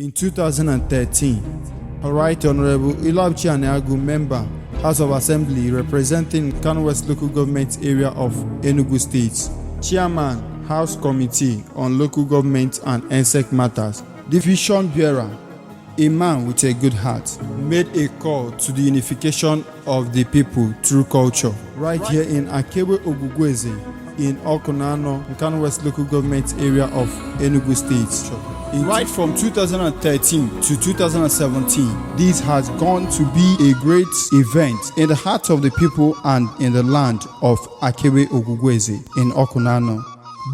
In 2013, Right Honorable Iloabuchi Aniagu, member, House of Assembly representing Nkanu West Local Government Area of Enugu State, Chairman, House Committee on Local Government and ENSEC Matters, the vision bearer, a man with a good heart, made a call to the unification of the people through culture. Right here in Akegbe Ogwugwueze in Awkunanaw, Nkanu West Local Government Area of Enugu State. Right from 2013 to 2017, this has gone to be a great event in the heart of the people and in the land of Akegbe Ogwugwueze in Awkunanaw.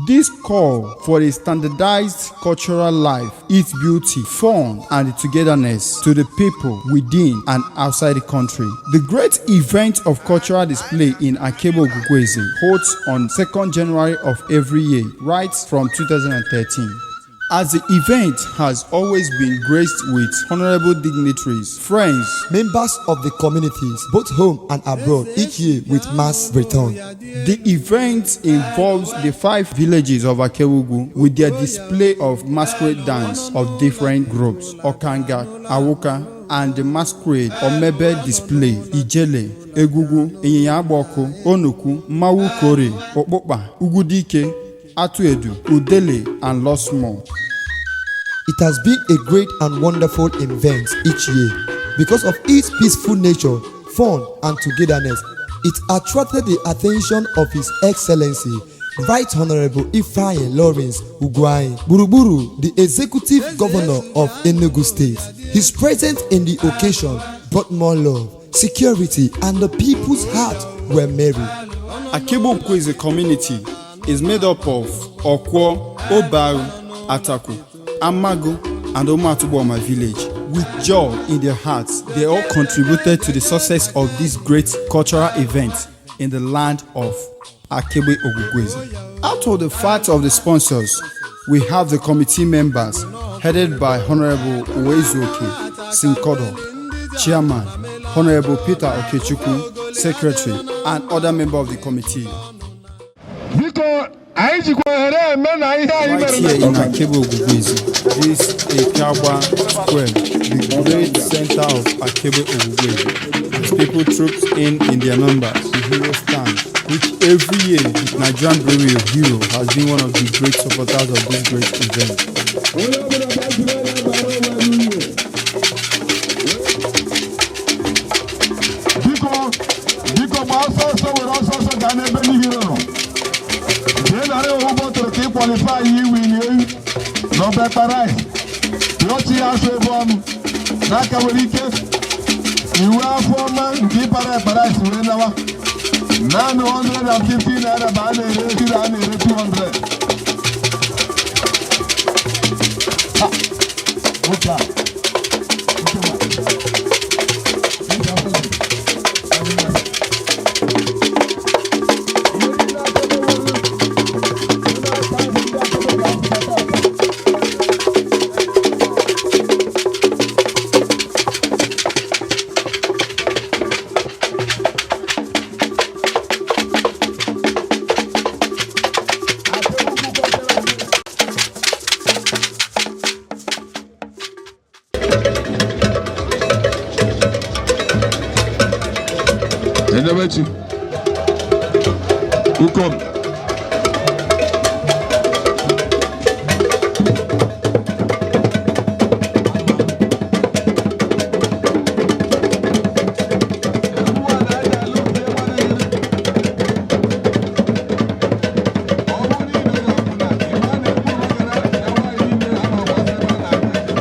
This call for a standardized cultural life, its beauty, fun, and togetherness to the people within and outside the country. The great event of cultural display in Akegbe Ogwugwueze holds on 2nd January of every year, right from 2013. As the event has always been graced with honorable dignitaries, friends, members of the communities, both home and abroad, each year with mass return. The event involves the five villages of Akewugu with their display of masquerade dance of different groups, Okanga, Awuka, and the masquerade Omebe display, Ijele, Egugu, Ịnyịnya Agba Onuku, Mawu Kore, Okpokpa, Ugudike, Atuedu, Udele, and lots more. It has been a great and wonderful event each year. Because of its peaceful nature, fun, and togetherness, it attracted the attention of His Excellency, Right Honorable Ifeanyi Lawrence Ugwuanyi Gburugburu, the Executive Governor of Enugu State. His presence in the occasion brought more love, security, and the people's hearts were merry. Akegbe Ogwugwueze community is made up of Okwo, Obaru, Ataku, Amagu, and Umuatubuoma village. With joy in their hearts, they all contributed to the success of this great cultural event in the land of Akegbe Ogwugwueze. Out of the fact of the sponsors, we have the committee members headed by Honorable Uwezuoke Sinkodo, Chairman, Honorable Peter Okechukwu, Secretary, and other members of the committee. Biko, anyị jikwa ohere eme na ihe anyị Right mere here in Akegbe Ogwugwueze, this Ekeagba Square, the great center of Akegbe Ogwugwueze, as people troops in their numbers, the hero stand, which every year the Nigerian Brewery of Hero has been one of the great supporters of this great event. Onye ọbụla bịa jiri anya bara onwe n'uru. Biko, biko, gbaa ọsọ ọsọ, were ọsọ ọsọ gaa n'ebe ndị hero nọ, jee nara owu bottle ka ị qualify iwin ewu na ọbekpa rice pịọchi ya asụ ebe ọnụ n'aka nwere ike iwe afọ ọma nke ịpara ekpa rice wee nawa. Naanị 150 naira bụ a na-ere hero, a na-ere 200. Ha! Nwoke a, nwoke a. Nwoke afọ dị. Ọ dị mma. Ihe niile Akegbe nwere, ndị na-ata ahụ, ndị Akegbe ga-apụta tata. Akegbe Ugwu Cultural. Enebechi. Ukom. Egwu a na-anyị alụ nke nwanne. Ọ bụrụ na ị nọ n'ọbụla, ị ma na-ekwu maka na na nwaanyị ime a na-agbasa ebe a na-aga.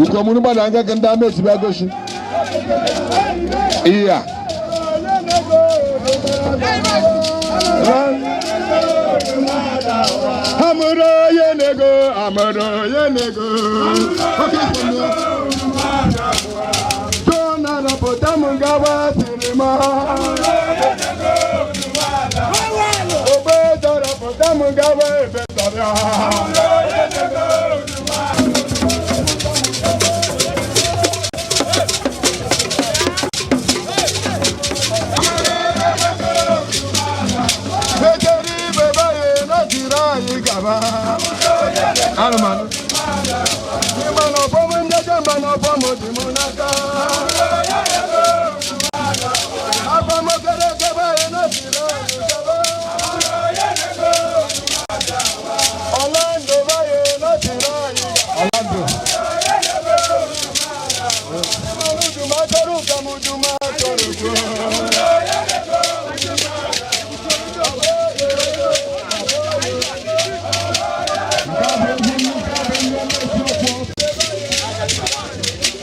Ukom unu gbada nga ka ndị ama esi bịa gosi. Iya. Amụrụ onye nego, amụrụ onye nego. Oke ikponu. Tona napụta m gawa sinima. Ogbe dọrọpụta m gawa ebe tọrọ. gaba. Anụmanụ. Ịma na ọfọm njeje mba na ọfọm dị m n'aka. Afọ m kere kebe anyị n'osiri anyị gaba. Ọlando báyìí n'osiri anyị. Ọlando. Mụdùmá tọrọ ka mụdùmá tọrọ kwuo. Nke a bụ egwu nke a bụ egwu ọma esi ọkwọ.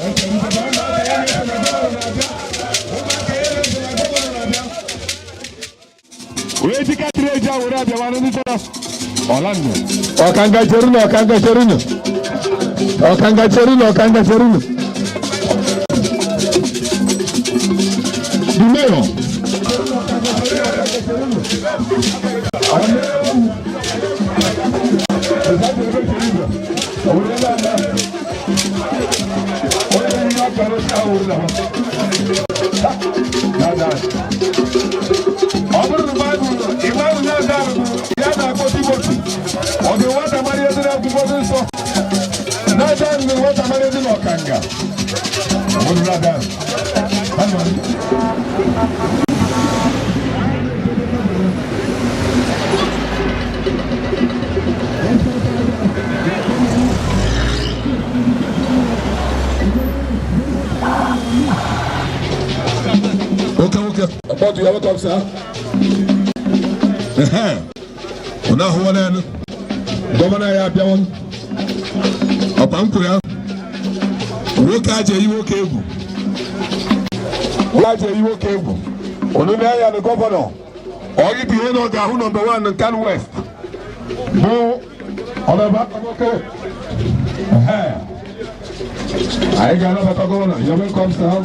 Ese ndebe ụmụaka ya na-eso na gọvanọ na-abịa. Ụmụaka ya na-eso na gọvanọ na-abịa. Wee jikatịrị eji awere abịawa ndị chọrọ Ọlando. Ọkanga cherunu, ọkanga cherunu. Ọkanga cherunu, ọkanga cherunu. The mayor. Ọ bụrụ na Baịbụl igbe ahụ na-ede ahụ ya na-akpọ Timoti, ọ bụ nwata mara ihe dị n'akwụkwọ dị nsọ na-ede ahụ bụ nwata mara ihe dị n'ọkanga. Ọ bụrụ na ada ahụ. Okay. About you, welcome, sir. Unu ahụwa n'elu. Gọvanọ ya abịawo. Ọkwa m kwuru ya. Nwoke aja eyi nwoke egwu. Nwoke aja eyi nwoke egwu. Unu na ya na gọvanọ. Ọ gị bụ ihe na ọ ga-ahụ number 1 nke Kano West. Bụ ọnọdụ nwoke. Anyị ga-anabata gọvanọ. You're welcome, sir.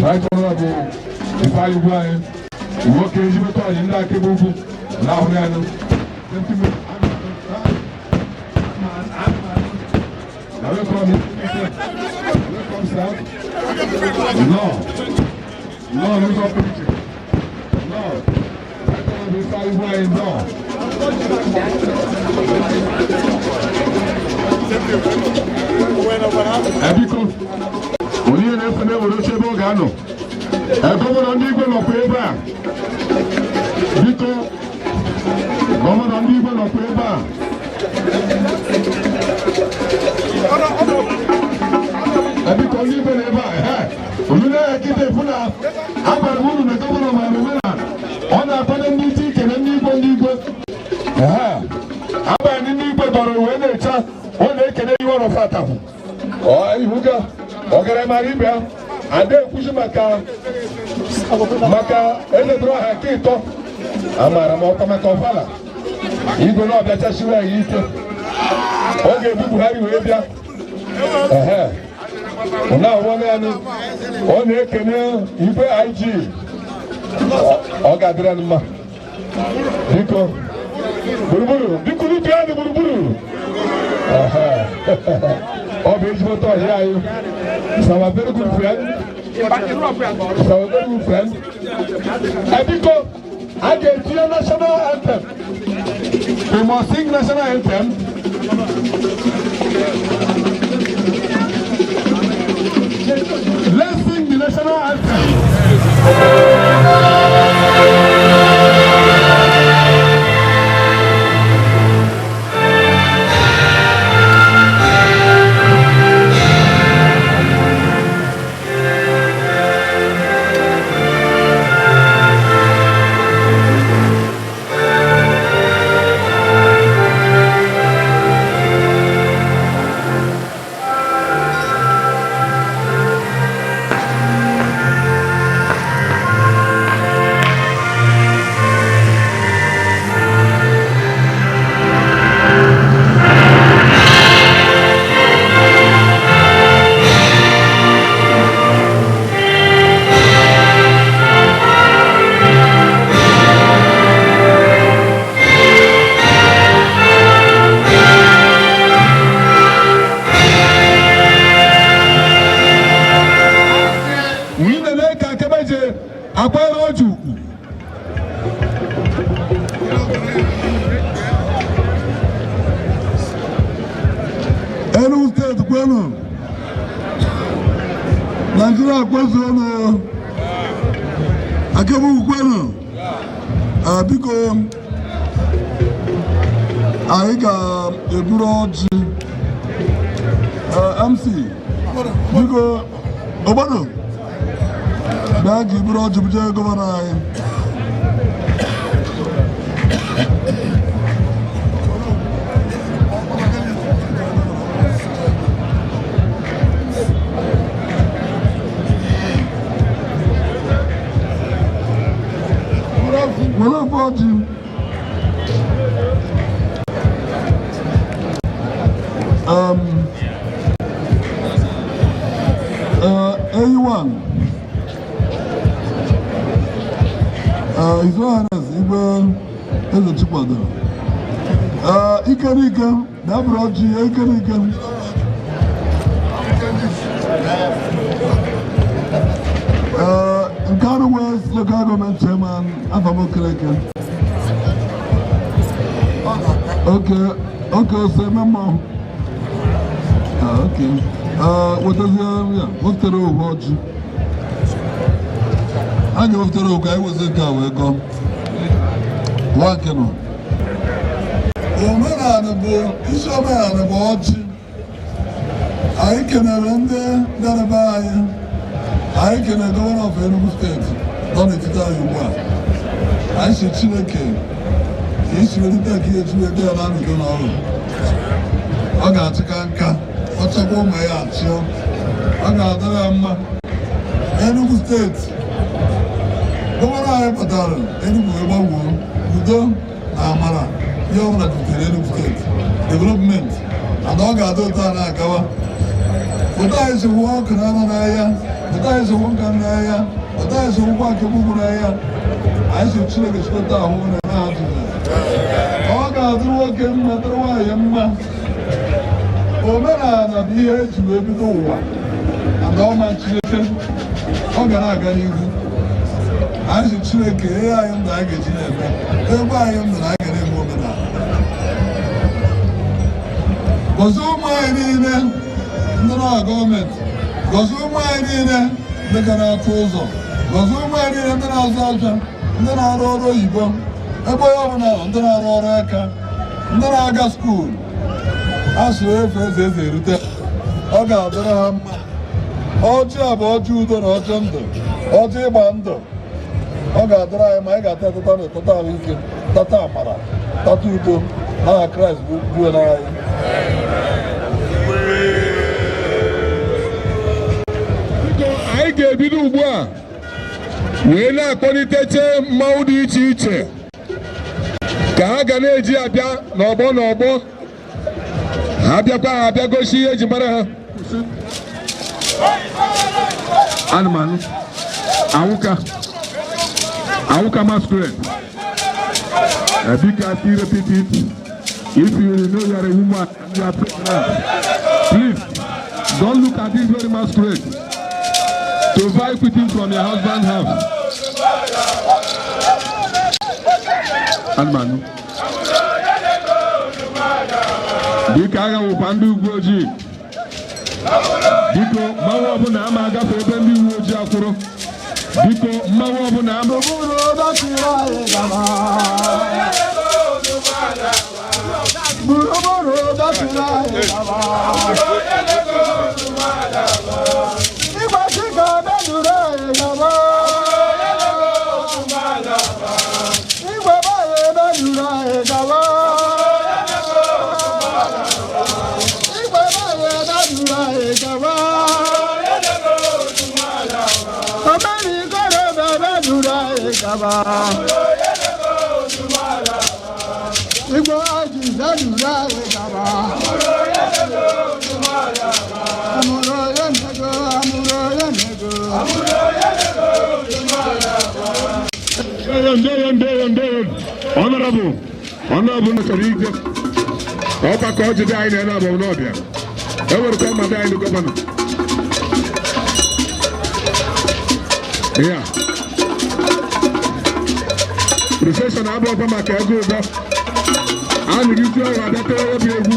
Right Honorable Ifeanyi Ugwuanyi. Nwoke ezigbote ọyị ndị akebe ugwu na-ahụ ya nụ. Welcome, welcome, sir. No. No, n'ụzọ pụrụ iche. No. Right Honorable Ifeanyi Ugwuanyi, no. Biko, onye na-efe na-ewere oche ebe ọ ga-anọ. Gọvanọ ndị igwe nọkwa ebe a. Biko, gọvanọ ndị igwe nọkwa ebe a. Biko, ndị igwe nọ ebe a. Unu na-ya kịta efu na agwara m unu na gọvanọ mara omenala. Ọ na-akwado ndị isi ike na ndị igwe ndị igwe. Abalị ndị igwe dọrọ wee na-eche, ọ na-ekene ihe ọrọfa atahụ. Ọ ihuga ọgara mara ibe ya ada ekwuzi maka eze dọrọ ha nke ịtọ amaara m ọkwa maka ọfala igwe na ọbịachasịrị anyị ike ọ ga-ebu Buhari wee bịa. Ehe, ọ na-ahụ naanị ọ na-ekene igwe IG. Ọ ga-adịrị anyị mma. Biko, gburugburu, biko, biko anyị gburugburu. Ehe. Ọ bụ ezigbote ọhịa anyị. He's our very good friend. He's our very good friend. Biko, a ga-etinye national anthem. We must sing national anthem. Let's sing the national anthem. Enugu Steeti kwenu! Naijiria kwezuonu! Akegbe kwenu! Biko, anyị ga-eburu ọjị. MC, biko, obodo bịa ka iburu ọjị buje gọvanọ anyị. Were ofe ọjị. A1, His Royal Highness Igwe Eze Chikwado, ike n'ike, bịa buru ọjị. Ike n'ike. Nkanu West Local Government Chairman Afam Okereke. Okay, so memo. Ah, okay. Wetazie ya, wepụtara ohu ọjị. A ga-ewepụtara ohu ka anyị wezi nke a wee gọọ. Nwa nke nọ. Omenala bụ isi, omenala bụ ọjị. Anyị kenere ndị bịara be anyị. Anyị kenere gọvanọ of Enugu Steeti nọ n'etiti anyị ugbu a. Anyị si Chineke ka isi welite ka ihe eji wee ya na n'udo n'ọrụ. Ọ ga-achịka nka, ọ chakwa ụmụ ya achịọ. Ọ ga-adịrị ya mma. Enugu Steeti, gọvanọ anyị kpatara Enugu wee gbanwoo udo na amara, ihe ọbụla jupụtara Enugu Steeti, development, and ọ ga-adị ụtọ a na-agawa. Ụtọ anyị si wụọ ọkụ na anọ n'ahịa, ụtọ anyị si wụ nka n'ahịa, ụtọ anyị si wụkwa nke gbugbu n'ahịa. Anyị si Chineke chịkọta ahụ na n'aha Jizọs. Ọ ga-adịrị nwoke mma, dịrị nwaanyị mma. Omenala bụ ihe eji wee bido ụwa, and ọma Chineke, ọ ga na-aga n'ihu. Anyị si Chineke ihe anyị ndụ anyị ga-eji na-eme ebe anyị ndụ na anyị ga na-eme omenala. Gọzie ụmụ anyị niile ndị nọ na gọọmenti, gọzie ụmụ anyị niile ndị ga na-atụ ụzọ, gọzie ụmụ anyị niile ndị na-azụ ahịa, ndị na-arụ ọrụ oyibo, ebe onye ọbụla nọ, ndị na-arụ ọrụ aka, ndị na-aga school. A sịrị efe eze eze erute, ọ ga-adịrị ha mma. Ọjị a bụ ọjị udo na ọjị ndụ, ọjị ịgba ndụ. Ọ ga-adịrị anyị ma anyị ga-ata eteta na eteta ahụike, tata amara, tata udo n'aha Kraịst bụ buo n'anyị. Biko, anyị ga-ebido ugbu a wee na-akpọliteche mmanwụ dị iche iche ka ha ga na-eji abịa n'ọgbọ n'ọgbọ. Ha bịakwa, ha abịa gosi ihe eji mara ha. Anụmanụ awụka awụka masquerade. Biko, I still repeat it. If you know you are a woman and you are pregnant, please don't look at this very masquerade to buy equity from your husband's house. Anụmanụ, biko, agha wụkwa ndị uwe ojii. Biko, mmanwụ ọbụla ama agafe ebe ndị uwe ojii akwụrụ. Biko, mmanwụ ọbụla ama. Gburugburu dọtịrị anyị gaba. Gburugburu dọtịrị anyị gaba. Igwe chika beduru anyị gaba. Igwe baghị beduru anyị gaba. Igwe baghị beduru anyị gaba. Omenigoro beduru anyị gaba. Igwe ọjị beduru anyị gaba. Amụrụ onye nego, amụrụ onye nego. Ndewo, ndewo, ndewo, ndewo. Honorable, honorable chọrọ ije ọkwa ka ọ jide anyị na-ene abụọ n'ọbịa. E werekwa mmadụ anyị gọvanọ ya. Procession abụọkwa maka ego ụbọ a nụrụ isi ọrụ abịa tere ya bụ egwu.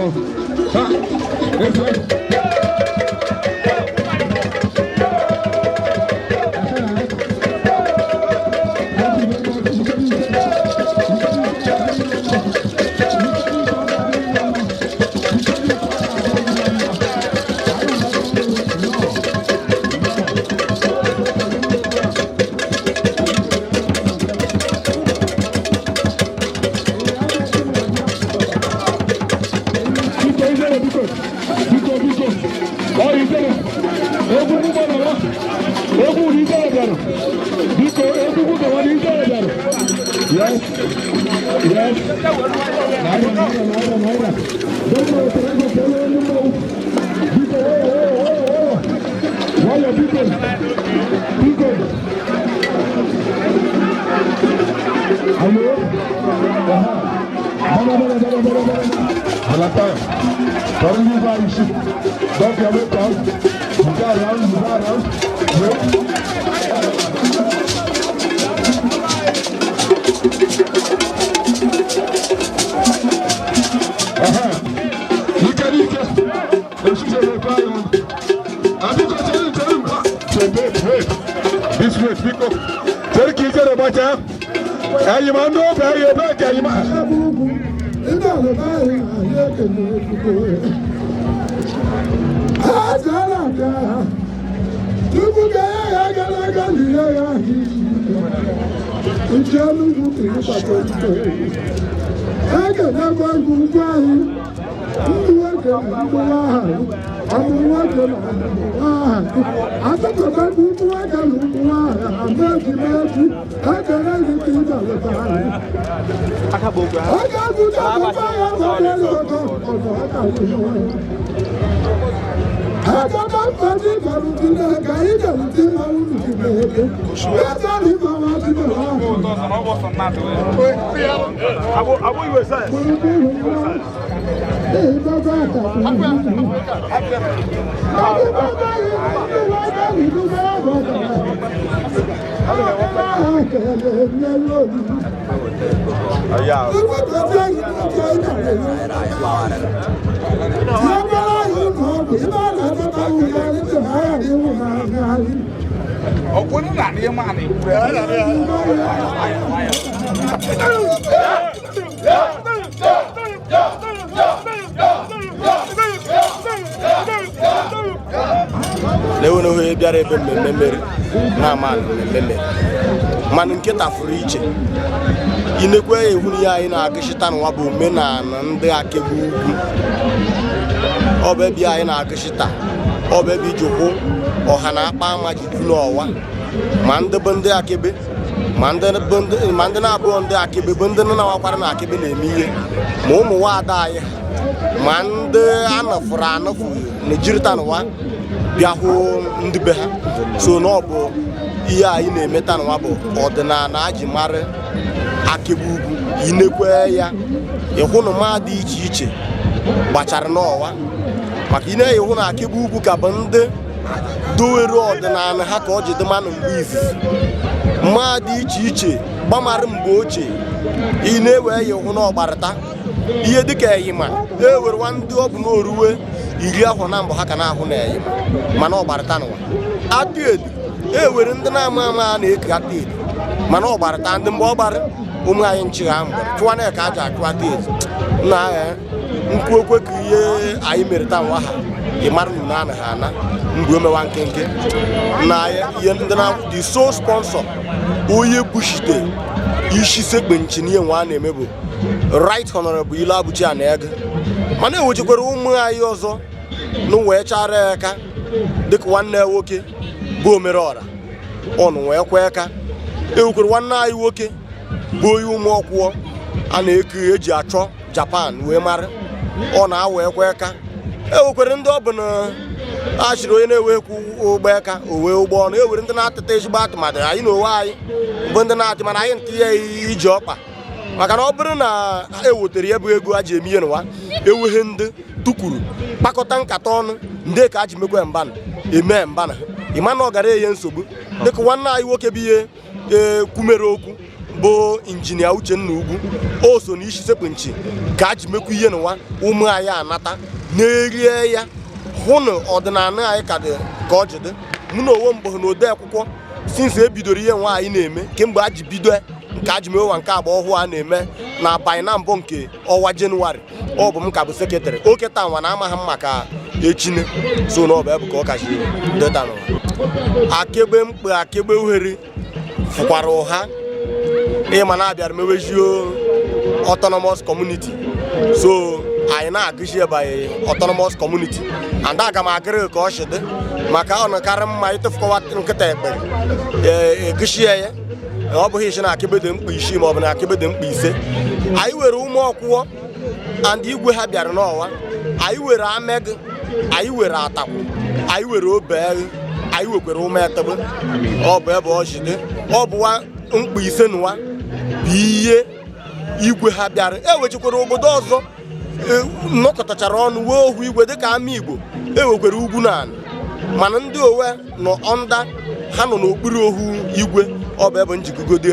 Nọ. Ha! Efe. Biko, ijele, biko. Biko, biko. Ọ ijele. Egwu gbugbo nọrọ. Egwu ijele bịara. Biko, egwu gbugbo nọrọ, ijele bịara. Yes. Yes. Naira, naira, naira, naira. Biko, ego, kele onye mmọnwụ. Biko, nwayọ, nwayọ, nwayọ, nwayọ. Nwayọ, biko. Biko. Alo? Aha. Bala, bala, bala, bala, bala. Valentine. Parmi va ici. Donc, il y avait pas. Vous around, vous around. Oui. Aha. Nickel, nickel. Et si je ne pas, Abiko, tell him, tell him. Wait, wait. This way, speak up. Tell Kike the Bacha. Ayimando, Ayo, Ayima. Na-enweghị onye bịara ebe mmemme mere na-ama mmemme mere, mana nke tafuru iche inekwe ya ehuru ya anyị na-agụchita n'ụwa bụ omenala ndị Akegbe Ugwu. Ọ bụ ebe anyị na-agụchita, ọ bụ ebe iji hụ ọha na akpa ama ji du n'ọwa, ma ndị bụ ndị Akegbe, ma ndị bụ ma ndị na-abụghị ndị Akegbe, bụ ndị na-awakwara na Akegbe na-eme ihe, ma ụmụ nwaada anyị, ma ndị anọfụrụ anọfụ na-ejirịta n'ụwa bịa hụ ndị be ha. So na ọ bụ ihe anyị na-eme taa n'ụwa bụ ọdịnala a ji mara Akegbe Ugwu. Inekwe ya ịhụ na ma dị iche iche gbachara n'ọwa, maka ị na-eyi hụ na Akegbe Ugwu ka bụ ndị dowere ọdịnala ha ka ọ ji dị mmanụ mgbe izizi mma dị iche iche gbamara mgbe ochie. Ị na-ewe ya ịhụ na ọgbarịta ihe dịka eyima ewerwa ndị ọ bụ na oruwe 10 afọ na mbụ ha ka na-ahụ na eyima, mana ọgbarịta n'ụwa atụ edu ewere ndị na-ama ama a na-eke atụ edu, mana ọgbarịta ndị mgbe ọ gbara ụmụ anyị nchi ha mgbe chụwa na ka aja achụ atụ edu na nkwu okwe ka ihe anyị mere taa nwa ha ị mara na ana ha ana mgbe omewa nkenke na ihe ndị na the sole sponsor onye bushite isi sekpe nchi n'ihe nwa a na-eme bụ Right Honorable Iloabuchi Aniego. Mana ewechekwara ụmụ anyị ọzọ na wee chara aka dịka nwanne ya nwoke bụ Omereọra ọnụ wee kwee aka. Ewukwara nwanne anyị nwoke bụ onye ụmụ ọkwụọ a na-eku eji achọ Japan wee mara ọ na-awa ekwe aka. Ewekwere ndị ọ bụ na a chịrị onye na-ewekwu ụgbọ aka o wee ụgbọ ọnụ. Ewere ndị na-atịta ezigbo atụmatụ anyị na onwe anyị bụ ndị na-atị, mana anyị ntị ya iji ọkpa, maka na ọ bụrụ na e wetere ya bụ ego a ji eme ihe n'ụwa, eweghe ndị tukwuru kpakọta nkata ọnụ ndị ka a ji mekwa mbana eme mbana, ịma na ọ gara enye nsogbu. Dịka nwanne anyị nwoke bụ ihe ee kwumere okwu Bụ injinia Uchenna Ugwu o so na isi sekpu nchi ka a ji mekwa ihe n'ụwa ụmụ anyị anata na-erie ya hụ na ọdịnala anyị ka dị ka ọ ji dị. Mụ na onwe m bụ na ode akwụkwọ since e bidoro ihe nwa anyị na-eme kemgbe a ji bido nke a ji mewa nke agba ọhụụ a na-eme na abalị na mbụ nke ọnwa Jenụwarị, ọ bụ m ka bụ secretary oke taa nwa na amaghị m maka echine so na ọ bụ ebe ka ọ kachi dịta n'ụwa. Akebe mkpe akebe uhere fụkwara ụha ịma na abịara mewezio autonomous community, so anyị na-agụzi ebe autonomous community and aga m agịrị ka ọ si dị maka ọ na-karị mma ịtụfukọwa nkịta ekpere egụchie ya. Ọ bụghị isi na akebe dị mkpa isii ma ọ bụ na akebe dị mkpa ise. Anyị were ụmụ ọkwụọ and igwe ha bịara n'ọwa, anyị were amegụ, anyị were atakwu, anyị were obeeghu, anyị wekwere ụmụ etebe. Ọ bụ ebe ọ si dị, ọ bụwa mkpa ise n'ụwa bụ ihe igwe ha bịara. E wechekwara obodo ọzọ nnọkọtachara ọnụ wee ohu igwe dịka ama Igbo, ewekwere ugwu na ala mana ndị owe nọ ọnda ha nọ n'okpuru ohu igwe. Ọ bụ ebe njikọgodo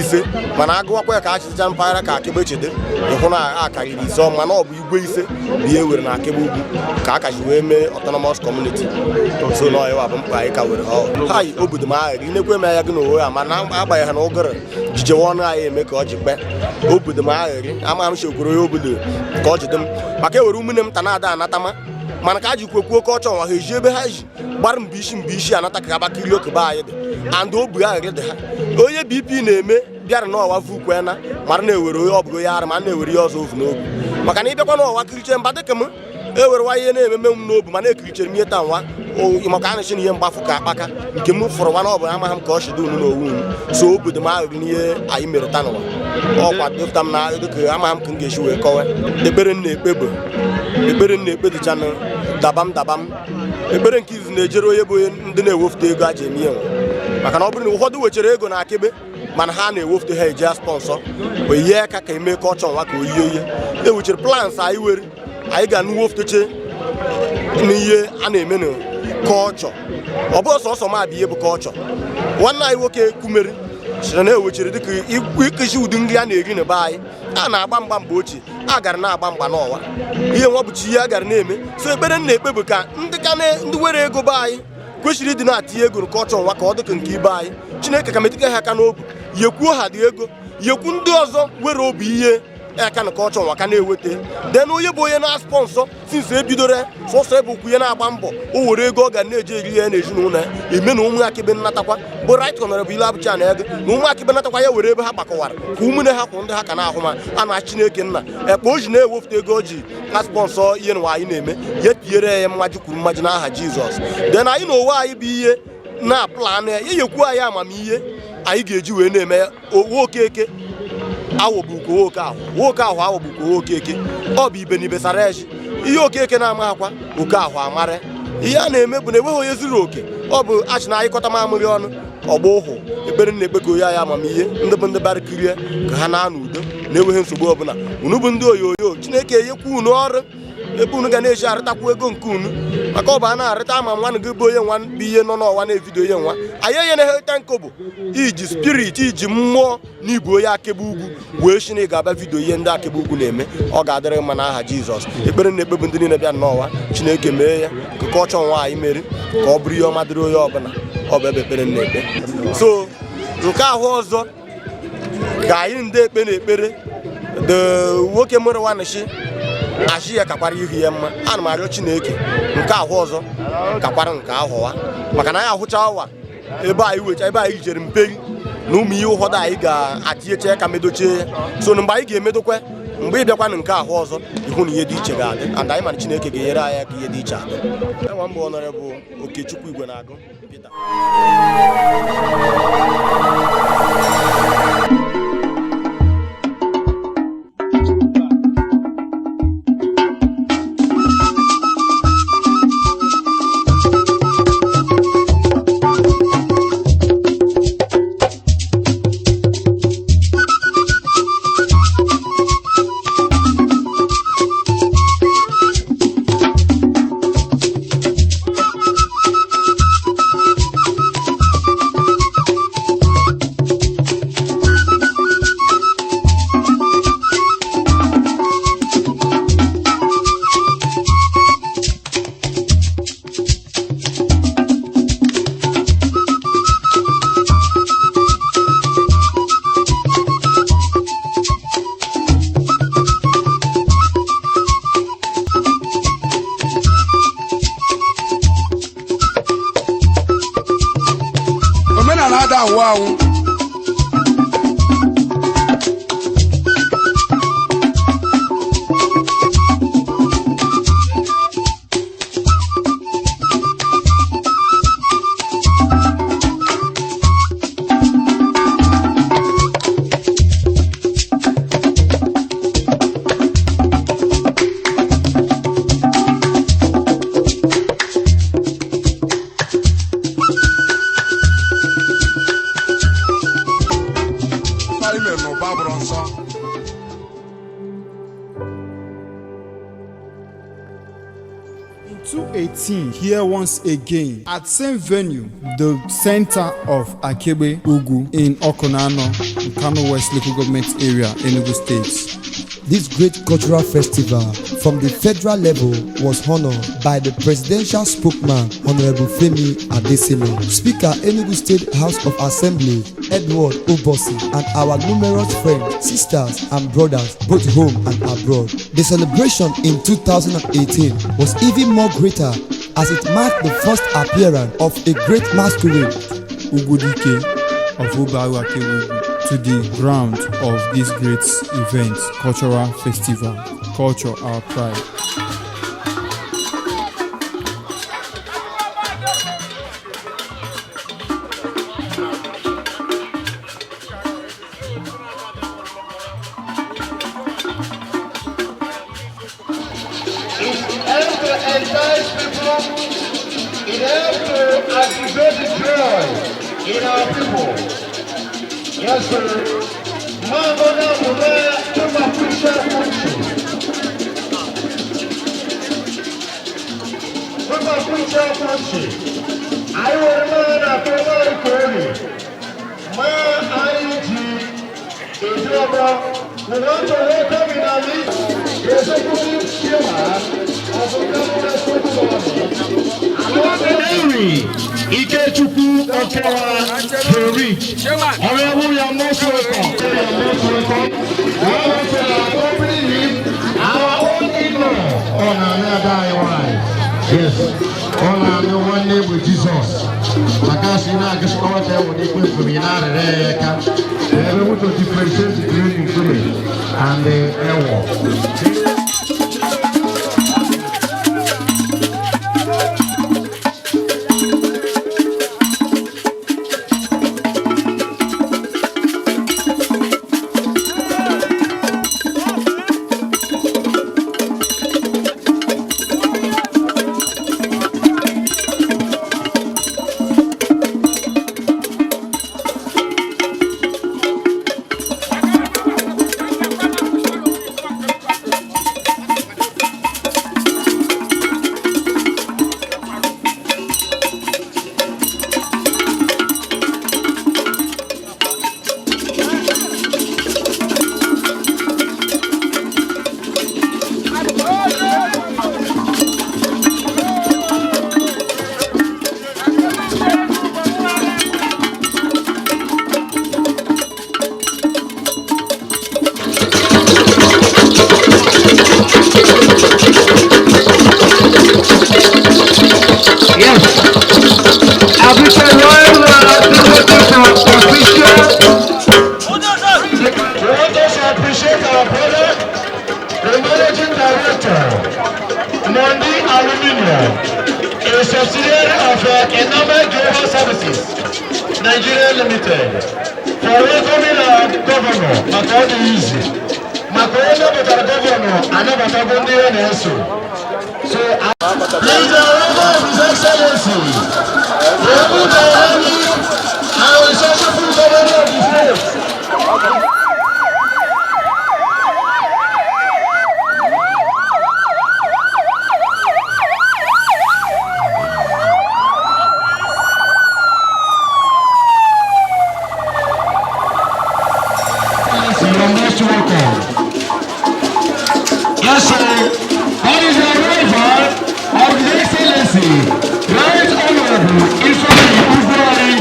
ise mana agụwakwa ya ka achịcha mpaghara ka akebe chede ịhụ na a karịrị ise, mana ọ bụ igwe ise bụ ihe were na akebe ugwu ka a kachi wee mee autonomous community. So na ọyịwa bụ mkpa anyị ka were ha ha yi obodo m aghịrị inekwe m ya gị na onwe ya mana agbanyeghị na ụgụrụ jijewe ọnụ anyị eme ka ọ ji kpe obodo m aghịrị ama m chekwuru onye obodo ka ọ jide m maka ewere ụmụnne m ta na-ada anatama mana ka a ji kwekwuo ka ọ chọọ nwa ha eji ebe ha ji gbara mbọ isi anata ka abakiri okebe anyị dị and obu aghịrị dị ha. Onye BP na-eme bịara n'ọwa vukwena mara na-ewere onye ọ bụgo ya ara ma na-ewere ihe ọzọ ovu n'obu maka na ịbịakwa n'ọwa kiriche mba dịka m ewerewa ihe na-ememe m n'obu mana ekirichere m ihe taa nwa maka a na-eche na ihe mgbafu ka akpaka nke m fụrụ nwa na ọ bụ amaghị m ka ọ chido unu n'owu unu. So obodo m aghịrị n'ihe anyị mere taa n'ụwa ọkwa dịpụta m na dịka amaghị m ka m ga-esi wee kọwa. Ekpere m na-ekpe bụ ekpere m na-ekpe dịchanụ dabam dabam. Ekpere nke izu na-ejere onye bụ onye ndị na-ewefute ego a ji eme ihe nwe maka na ọ bụrụ na ụfọdụ wechere ego na akebe mana ha na-ewefute ha eji sponsor oyie aka ka eme ka ọ chọọ nwa ka o yie ihe ewechere plans anyị were anyị ga-anụ n'ihe a na-eme na kọlchọ. Ọ bụghị sọsọ ma bụ ihe bụ kọlchọ. Nwanne anyị nwoke kumere sịrị na ewechere dịka ịkụzi ụdị nri a na-eri na be anyị a na-agba mgba mgbe ochie a gara na-agba mgba n'ọwa ihe nwa bụchi ihe a gara na-eme. So ekpere m na-ekpe bụ ka ndị ka ndị were ego be anyị kwesịrị ịdị na-atinye ego nke ọchọ nwa ka ọ dịka nke ibe anyị, Chineke ka metụta ha aka n'obu yekwuo ha dị ego yekwu ndị ọzọ were obi ihe aka na ka ọchọ nwa ka na-eweta den onye bụ onye na-sponsor since ebidoro sọsọ ebe okwu ihe na-agba mbọ o were ego ọ ga na-eji eri ya na ezinụlọ ya eme na ụmụ akebe nnatakwa bụ Right Honorable Ilabuchi na ego na ụmụ akebe nnatakwa ya were ebe ha gbakọwara ka ụmụnne ha kwụ ndị ha ka na-ahụ ma a na Chineke nna ekpe o ji na-ewepụta ego o ji na sponsor ihe nwa anyị na-eme ya tinyere ya mmaji kwuru mmaji n'aha Jizọs. Den anyị na onwe anyị bụ ihe na plan ya ya yekwu anyị amamihe anyị ga-eji wee na-eme ya. Owe okeke awọgbukwa nwoke ahụ, nwoke ahụ awọgbukwa okeke. Ọ bụ ibe na ibe sara eji ihe okeke na-amaghakwa oke ahụ amara ihe a na-eme bụ na enweghị onye zuru oke. Ọ bụ achị na anyịkọta mamịrị ọnụ ọgba ụhụ. Ekpere na-ekpe ka onye anyị amamihe ndị bụ ndị bara kirie ka ha na-anọ udo na-enweghị nsogbu ọbụla. Unu bụ ndị onyonyo, Chineke enyekwa unu ọrụ ebe unu ga na-eji arịtakwu ego nke unu maka ọ bụ a na-arịta ama nwanụ gị bụ onye nwa bụ ihe nọ n'ọwa na-evidio ihe nwa anyị enye na-eheta nkobụ iji spirit iji mmụọ na ibu onye akebe ugwu wee shi na ị ga-abịa video ihe ndị akebe ugwu na-eme. Ọ ga-adịrị mma n'aha Jizọs. Ekpere na-ekpe bụ ndị niile bịa n'ọwa, Chineke mee ya ka ọ chọọ nwa anyị meri ka ọ bụrụ ihe ọma dịrị onye ọbụla. Ọ bụ ebe ekpere m na-ekpe. So nke ahụ ọzọ ka anyị ndị ekpe na ekpere the nwoke mụrụ nwanshi achị ya kakwara ihu ya mma. Ana m arịọ Chineke nke ahụ ọzọ kakwara nke ahụwa maka na anyị ahụcha ọwa ebe anyị wecha ebe anyị jere mperi na ụmụ ihe ụfọdụ anyị ga-atinyecha ka medochie ya. So na mgbe anyị ga-emedokwe mgbe ị bịakwanụ nke ahụ ọzọ ịhụ na ihe dị iche ga-adị and anyị mana Chineke ga-enyere anyị aka ihe dị iche adị. Enwa mbụ Honorable Okechukwu Igwe na-agụ Peter. ada anwụ anwụ. Anyị mere n'ụba bụrụ nsọ. In 2018, here once again, at same venue, the center of Akegbe Ugwu in Okunano, Nkanu West Local Government Area, Enugu State. This great cultural festival from the federal level was honored by the presidential spokesman, Honorable Femi Adesina, Speaker, Enugu State House of Assembly, Edward Ubosi, and our numerous friends, sisters, and brothers, both home and abroad. The celebration in 2018 was even more greater as it marked the first appearance of a great masquerade, Ugwudike of Ubaru Akegbe Ugwu, to the ground of this great event, cultural festival, Culture Our Pride. It helps to entice people. It helps to activate the joy in our people. Yes, sir. Mangona Mure Tumakusha Kuchi. Tumakusha Kuchi. I will learn a Toma Ikori. Ma Aiji Ijoba. We want to welcome in our midst the executive chairman of the Government School. Henry Ikechukwu Okewa Henry. Honorable, you are most welcome. You are most welcome. We want to accompany him, our own in-law. Ọ na-amị ada anyị nwanyị. Yes. Ọ na-amị nwanne bụ Jizọs. Maka asị na-agụsịkọwa ka enwere ikpe mkpụrụ ị na-arịrị ya aka. Ebe we to differentiate between nkume and the ewo. Yes. Abisha Royal official. We want us to appreciate our brother, the managing director, Mondi Aluminium, a subsidiary of Ename Global Services, Nigeria Limited, for welcoming our governor, maka ọ dị izi. Maka onye nabatara governor, anabatago ndị ya na-eso. So, please, the arrival of His Excellency, the able dynamic and resourceful governor of the state. You are most welcome. Yes, sir. That is the arrival of His Excellency, Right Honorable Ifeanyi Ugwuanyi,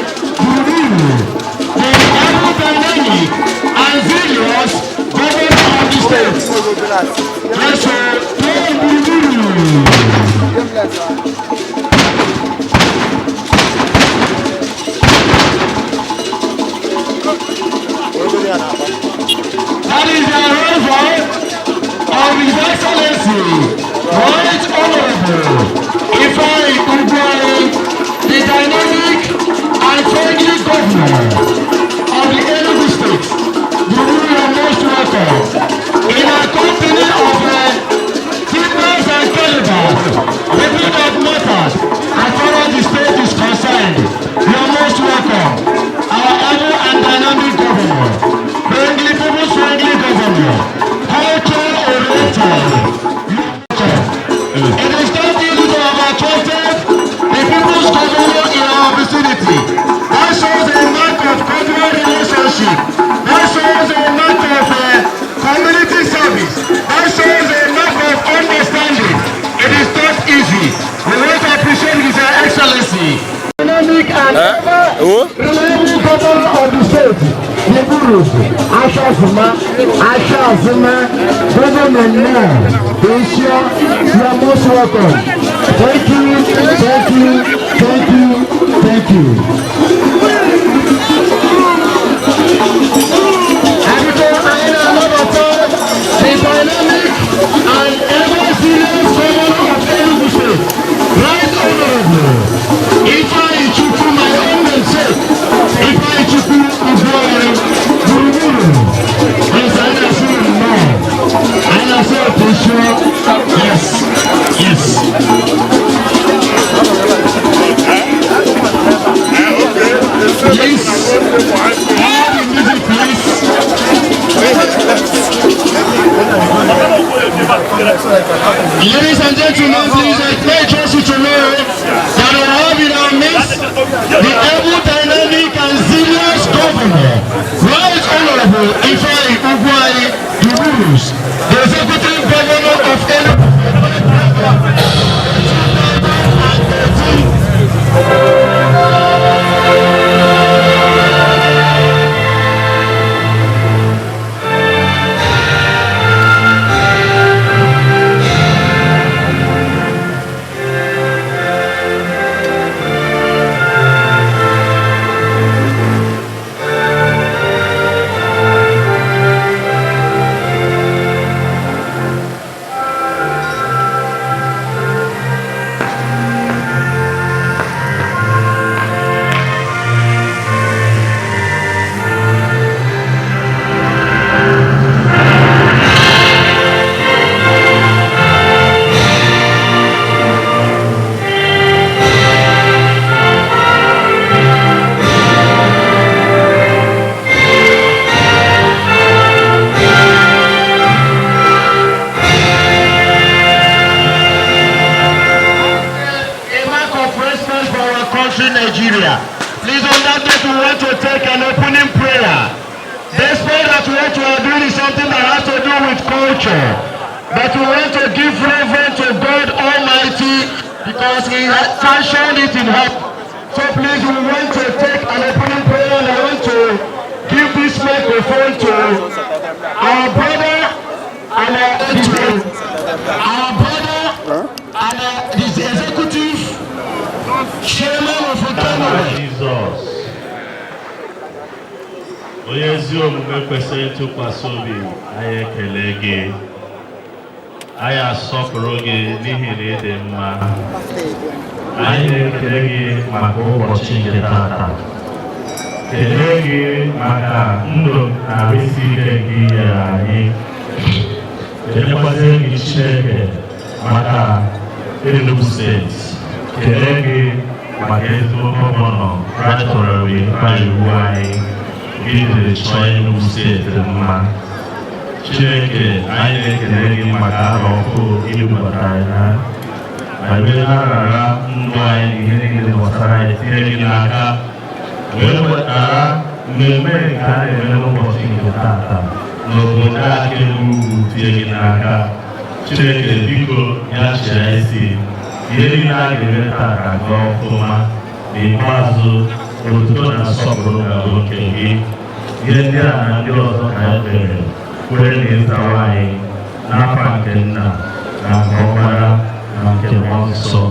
leadership. That shows a lack of community service. That shows a lack of understanding. It is not easy. We want to appreciate His Excellency. Dynamic and Oh? reliable governor of the state, the Gurus, Asha Zuma, Asha Zuma, Governor now, Asia, you are most welcome. Thank you, thank you, thank you, thank you. Abiko anyị na-anabata the dynamic and ever serious governor of Enugu State, Right Honorable Ifeanyi Chukwu, my own namesake, Ifeanyi Chukwu Ugwuanyi Gburugburu. Yes, anyị na-asị unu nnọọ. Anyị na-asị otu. Yes. Please, all the music, please. Ladies and gentlemen, please, I may trust you to know that we have in our midst the able, dynamic, and zealous governor, Right Honorable Ifeanyi Ugwuanyi Gburugburu, the executive governor of Enugu. A mark of respect for our country, Nigeria. Please, on that note, we want to take an opening prayer. Despite that what we are doing is something that has to do with culture, but we want to give reverence to God Almighty because He has sanctioned it in heaven. So please, we want to take an opening prayer, and I want to give this microphone to our brother and our brother and the executive chairman of Aha Okano. Jizọs, onye ezi omume kwesịrị ntụkwasị obi, anyị ekele gị, anyị asọpụrụ gị n'ihi na ị dị mma. Anyị na-ekele gị maka ụbọchị nke tata, kelee gị maka ndụ na ahụ isi ike nke i nyere anyị, kelekwazie gị, Chineke, maka Enugu Steeti, kelee gị maka ezigbo gọvanọ, Right Honorable Ifeanyi Ugwuanyi, gị jiri chọọ Enugu Steeti mma. Chineke, anyị na-ekele gị maka arọ ọhụụ ibubatara anyị na anyị, wee na-arara ndụ anyị na ihe niile gbasara anyị tinye gị n'aka, wee wetara mmemme nke a na-eme n'ụbọchị nke tata n'obodo Akegbe Ugwu tinye gị n'aka. Chineke, biko ya chịa isi ihe niile a ga-eme tata gaa ọfụma. N'ikpeazụ, otuto na nsọpụrụ ga-abụ nke gị. Ihe ndị a na ndị ọzọ ka anyị kpere, kwere na ịzawa anyị, n'afa nke Nna na nke Ọkpara na nke Mmụọ Nsọ.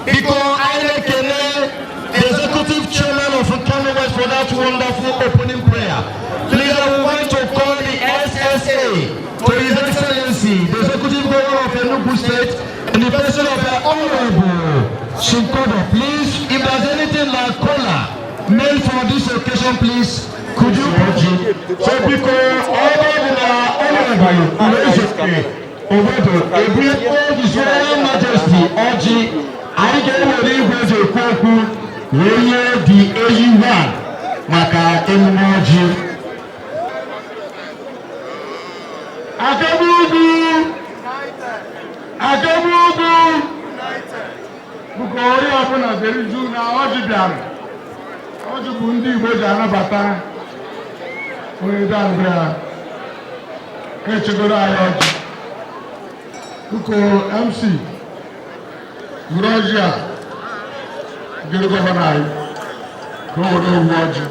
Biko, anyị na-ekele the executive chairman of Nkanu West for that wonderful opening prayer. Please, I will want to call the SSA to His Excellency, the executive governor of Enugu State, in the person of the Honorable Shinkodo. Please, if there's anything like kola made for this occasion, please, could you put it? So, biko, Honorable Honorable Aloysius Obodo, Ebue His Royal Majesty Ọjị, anyị ga-ewere igwe eji ekwu okwu wee nye the eyi one maka emume ọjị. Akegbe Ugwu! Akegbe Ugwu! Bụka onye ọbụla dere juu na ọjị bịara. Ọjị bụ ndị Igbo ji anabata onye danbịa echegoro anyị ọjị. Biko, MC, were ọjị a gịrị gọvanọ anyị ka o were owu ọjị.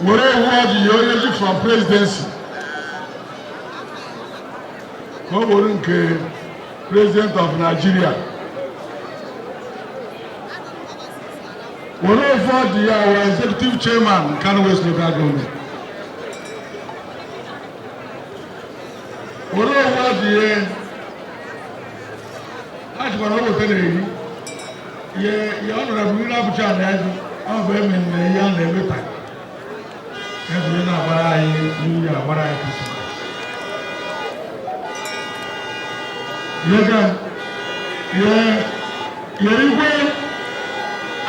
Were owu ọjị ya onye ji from presidency ka o were nke President of Nigeria. Were ofu ọjị ya were executive chairman Nkanu West Local Government. Were ofu ọjị ya a chịkwara weta na-eri ihe ihe ọ nọrọ bụ ire abụcha na ego ọ bụ eme na ihe a na-eme taa eburu na-agbara anyị nwunye, agbara anyị Christmas. Ihe ga ihe ihe igwe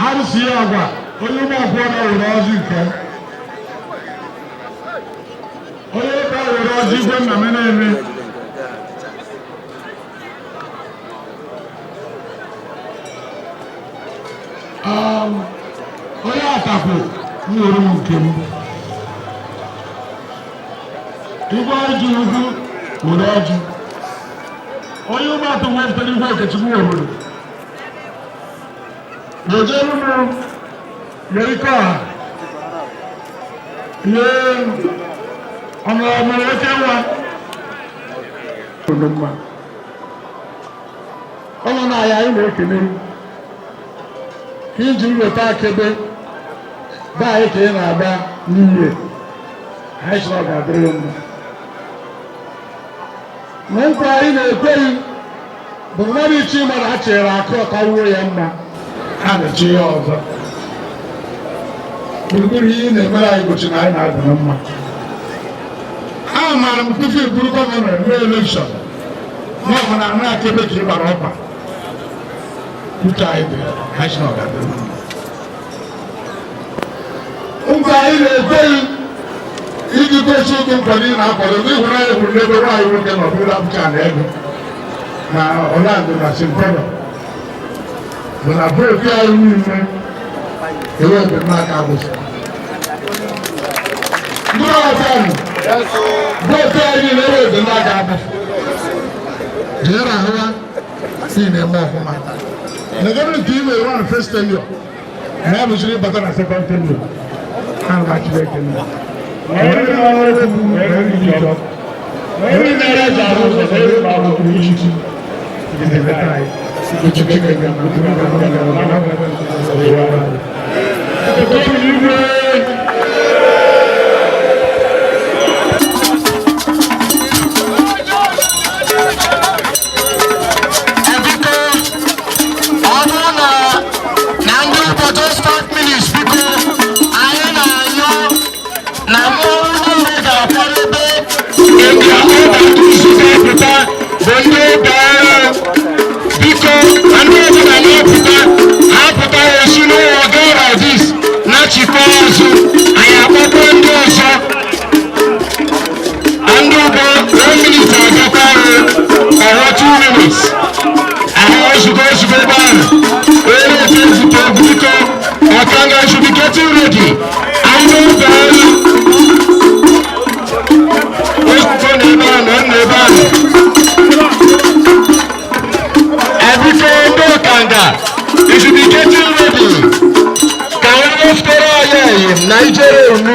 arụsị ya agwa onye ụmụ akwụkwọ na were ọjị nke onye ụka were ọjị igwe nna m na-eme. Onye atapụ m were m nke m igwe ọjị ugwu were ọjị onye ụmụatụ wepụtara igwe Okechukwu obodo wejere m ye ike ọha ye ọnọmụrụ oke nwa mma ọnụ na anyị anyị na-ekele ka iji weta akebe be anyị ka ị na-agba n'ihe anyị sị na ọ ga-adịrị ya mma na nkwa anyị na-ekweghị bụ mmadụ iche mmadụ a chere akụ ọkawuo ya mma a na-eche ya ọzọ gburugburu ihe ị na-emere anyị gochi na anyị na-adị na mma. A maara m tupu ị bụrụ gọvanọ eme election na ọ bụ na ana akebe ka ị gbara ọkpa uche anyị dị anyị sị na ọ ga-adịrị mma. Nkwa anyị na-ekweghị iji gosi ụdị nkwado ị na-akwado n'ịhụnanya hụrụ n'ebe nwaanyị nwoke na ọbụla abụcha na ego na Orlando na Simpolo bụ na vote anyị niile ewepụ n'aka agbụsị ndị ọzọ ahụ vote anyị niile ewepụ n'aka agbụsị jere ahụ ya si na-eme ọfụma na gọọmenti ime one first tenure na ya bụziri ịbata na second tenure. Ana m Chineke nna. Onye na-arụ okwu na ndị njọ. Onye na-ere arụ ụzọ na ere arụ ichichi. Ga-eleta anyị. Chineke ga-na igwe. Biko, ọ bụrụ na ndị ụbọ, just 5 minutes, biko. Anyị na-anyụ na mmọnwụ niile ga-akwadebe nke ọbatuzu ga-apụta bụ ndị ụka ọrụ. Biko, ndị ọbụla na-apụta ha pụta esi n'ụlọ gaa like na-achịkọ azụ anyị akpọkwa ndị ọzọ ndị ụbọ. 1 minute agakwa ọrụ ọrụ 2 minutes ahụ ozugbo ozugbo ebe ahụ onye na-ete ezute egwu. Biko, ọkanga should be getting ready. Ndị ụka ọrụ ozugbo na ebe ahụ nọ n'ebe ahụ. Ebiko, ndị ọkanga, you should be getting ready ka onye wefụtara anyị eyim na ijere unu.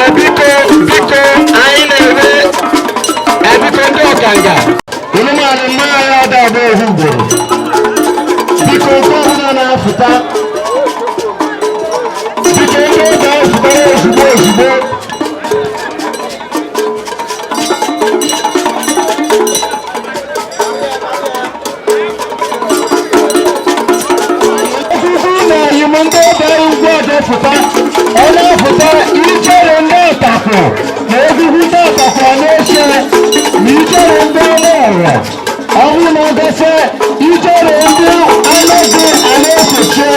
Ebiko, biko, anyị na-ere. Ebiko, ndị ọkanga unu maara mmanya anyị ada abụọ ohu ugboro. Biko, nke ọbụla na-apụta, biko, ndị ọka ahụ pụtara ozugbo ozugbo. Ọgụgụ na ayịm ndị ọka ugwu ọdọ pụta ọ na-apụta ijere ndị ọtapụ na egwugwu ndị ọtapụ ọ na-eche na ijere ndị ọrụ ọrụ ọ bụrụ na ọ gafee. Ijere ndị alaeze alaesochie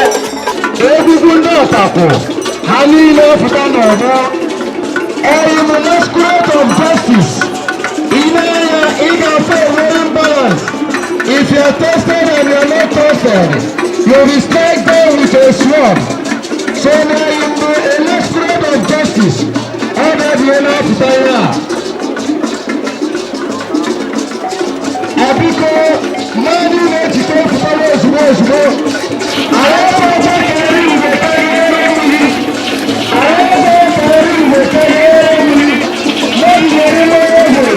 egwugwu ndị ọtakwụ ha niile pụta n'ọgbọ. Eyim masquerade of justice. Ị na-anya ị ga-afụ enweghị balance. If you are tested and you are not tested, you will be struck down with a sword. So now you know a masquerade of justice. Ọ ga-abịa na-apụta ihe a. Abiko, mmadụ na-ejide pụtara ozugbo ozugbo. Anyị ọjọọ karịrị mgbe karịrị mmiri. Anyị ọjọọ karịrị mgbe karịrị mmiri. Mmadụ na-eri n'oge.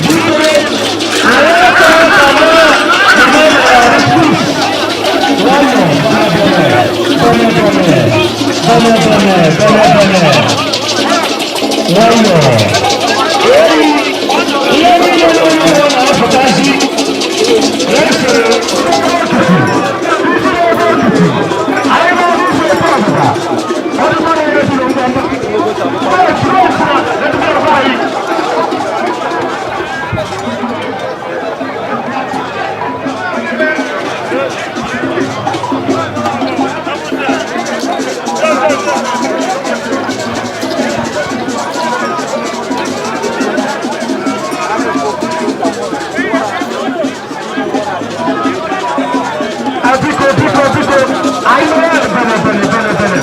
Biko, anyị ọjọọ Biko, biko, biko, anyị mere bene bene bene bene.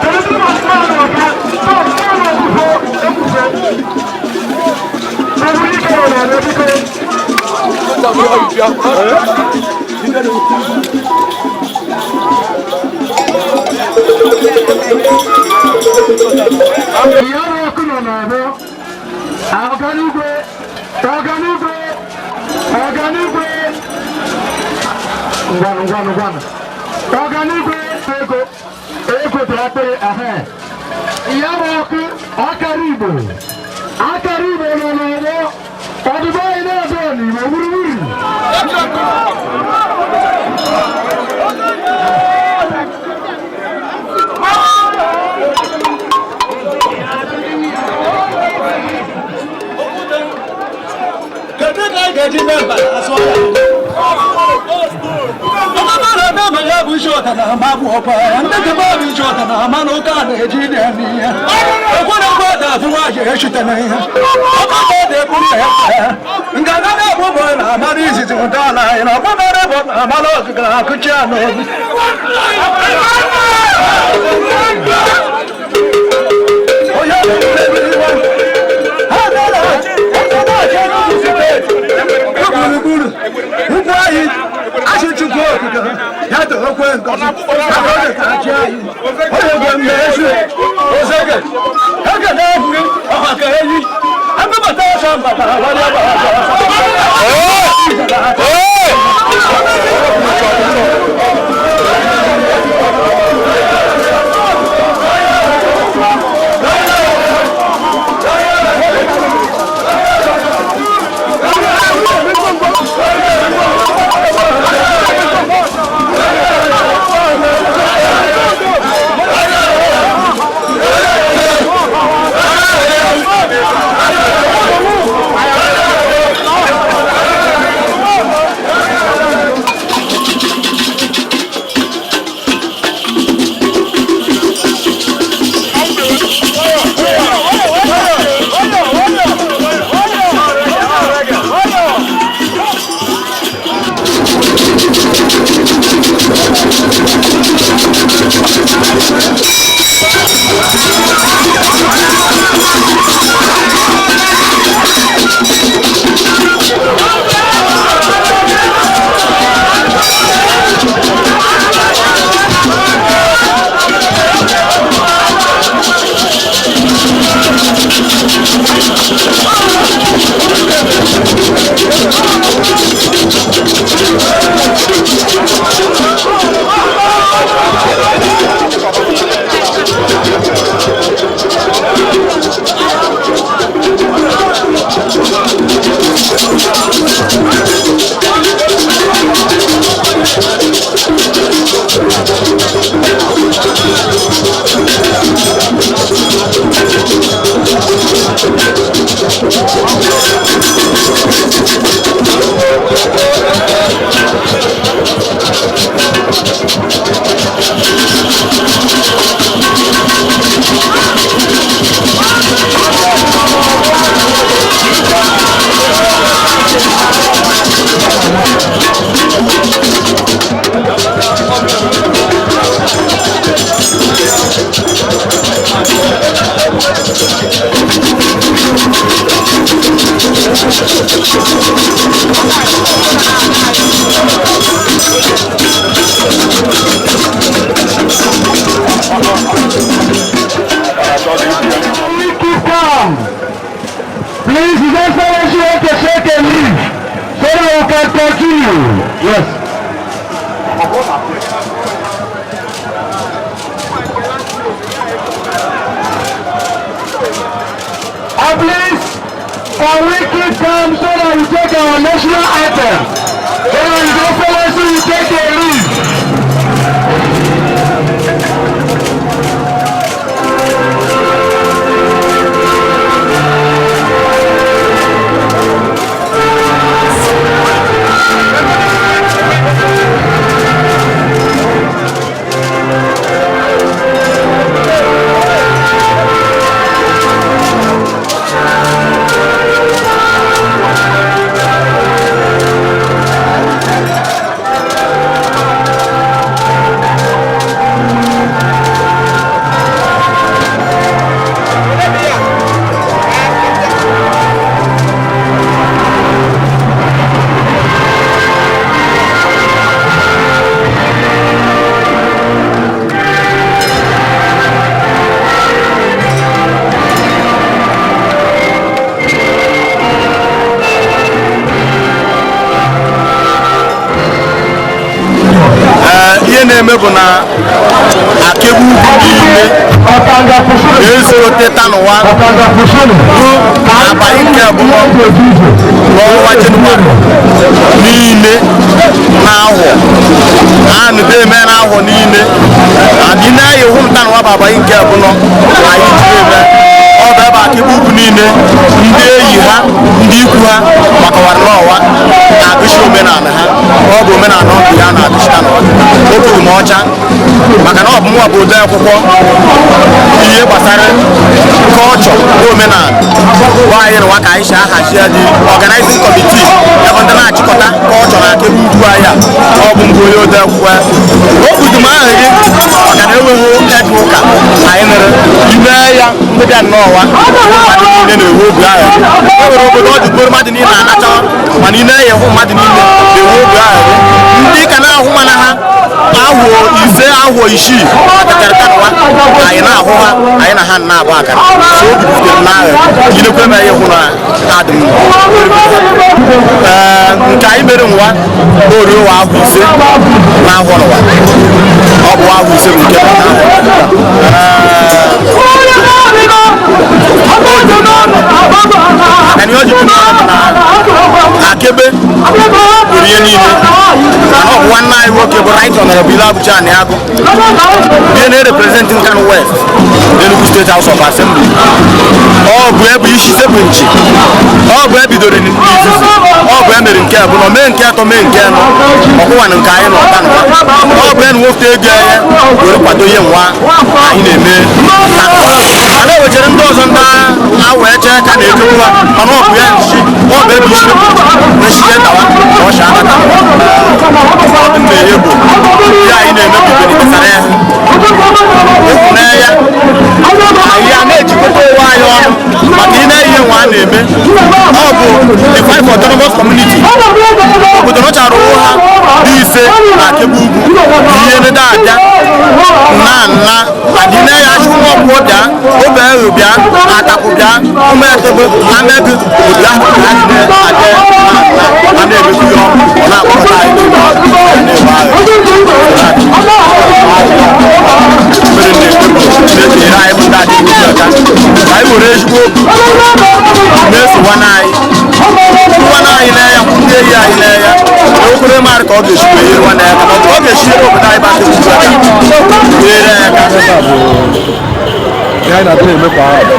Kedu ndị ma mmanụ ọga? Tọ mmanụ ekwufo ekwufo. Ewu ike nọ na biko. Ìyá ọkụ nọ n'ọgbọ. Ọganigwe, ọganigwe, ọganigwe. Ngwanụ ngwanụ ngwanụ. Ọganigwe ego ego dị akpịrị ahụ. Ìyá ọkụ akara Igbo. Akara Igbo nọ n'ọgbọ. Ọdụdọ anyị na-ebe n'Igbo gburugburu. Kedu ka anyị ga-eji mee mba asụ ọhịa? Ọmụmara ebe ma ya bụ isi ọta na ama bụ ọkwa ya. Ndị nke bụ isi ọta na ama na ụka na-eji dị ya n'ihe. Ekwere ekwe ọta afụ nwaanyị echute na ihe. Ọkpọkọ dị ekwu nna ya ya. Nganga na-abụ bụ na amara izizi ụtọ ala anyị na ọkpọmara bụ na amara ọgụgụ na akụchi ya n'obi. Onye na-emebi iwe. Ha na-achị gburugburu ugwu anyị asị Chukwu okike ya too okwe ngọzi maka oge ka achị anyị onye gwe mmezu ozege ege na-ebughị ọha ka enyi agbabata ọsọ mbatara wari agbabata ọsọ. Please, His Excellency want to take a leave so that we can continue. Yes. And please, can we keep calm so that we take our national anthem? So that His Excellency will take a leave. Ihe na-eme bụ na Akegbe Ugwu niile na-ezukọta n'ụwa bụ abalị nke abụọ n'ọnwa Jenụwarị niile n'ahọ anụbe eme n'ahọ niile adị na-eyi hụ nta n'ụwa bụ abalị nke abụọ anyị ji eme. Ọ bụ ebe Akegbe Ugwu niile ndị enyi ha, ndị ikwu ha gbakọwara n'ọwa na-agụchi omenala ha. Ọ bụ omenala ọ bụ ya na-agụchita n'ụwa. O kwuru m ọcha maka na ọ bụ mụnwa bụ ode akwụkwọ ihe gbasara kọlchọ na omenala bụ anyị nwa ka anyị si ahazi ya dị organizing committee, ya bụ ndị na-achịkọta kọlchọ na Akegbe Ugwu anyị a. Ọ bụ mbụ onye ode akwụkwọ ya. O kwuru m aha gị maka na enweghị eke ụka anyị nere ime ya ndị bịa n'ọwa mmadụ niile na-ewe obi ahụ. E nwere obodo ọ dị ugboro mmadụ niile anacha, mana ị na-enye hụ mmadụ niile na-ewe obi ahụ. Ndị ka na-ahụ mana ha ahụ 5 ahụ 6 akarịta n'ụwa anyị na-ahụ ha, anyị na ha na-abụ akara. So obi butere m ahụ inekwe m ihe hụ na adị m. Nke anyị mere nwa orie ụwa ahụ 5 na ahụ n'ụwa. Ọ bụ ahụ 5 bụ nke maka na ihe o ji bụ na Akegbe kwuru ihe niile. Mana ọ bụ nwanne anyị nwoke bụ Right Honorable Iloabuchi Aniagu, ihe na-represent Nkanu West Enugu State House of Assembly. Ọ bụ ebe isi sekpu nchi, ọ bụ ebidoro n'izizi, ọ bụ emere nke abụọ na mee nke atọ mee nke anọ, ọkwụwa na nke anyị nọ ọta nwa. Ọ bụ enu nwoke ego ya were kwado ihe nwa anyị na-eme. Mana e wechere ndị ọzọ ndị awụ eche ka na-ejekwa, mana ọ bụ ya nchi, ọ bụ ebe isi nchi dawa ka ọ si anata. Ọ dị mma ihe bụ ihe anyị na-eme bụ gbasara ya ịhụnanya anyị a na-ejikọta ụwa anyị ọnụ maka ị na-eyi nwa a na-eme. Ọ bụ the 5 autonomous community obodo nọchara ụwa ha dị 5 na Akegbe Ugwu ihe ndị abịa nna nna adị na ya achụ nwa ọkwụ bịa obe ehu bịa atakwu bịa ụmụetebe amegu obodo ahụ ha dị na-abịa a na-emekwu ya ọnụ, ọ na-akpọkọta anyị n'ime ọnụ na-ebe ahụ mere na-ekpe na-ekenyere anyị bụ ndị adịghị obi ọcha ka anyị were ezigbo obi na-eso nwanne anyị nwanne anyị n'anya, ndị enyi anyị n'anya na okpere mmadụ ka ọ ga-esi wee nyere nwanne ya aka, ma ọ ga-esi nyere obodo anyị bụ Akegbe Ugwu aka nyere ya aka. Ihe anyị na-adị na-eme kwa ahụ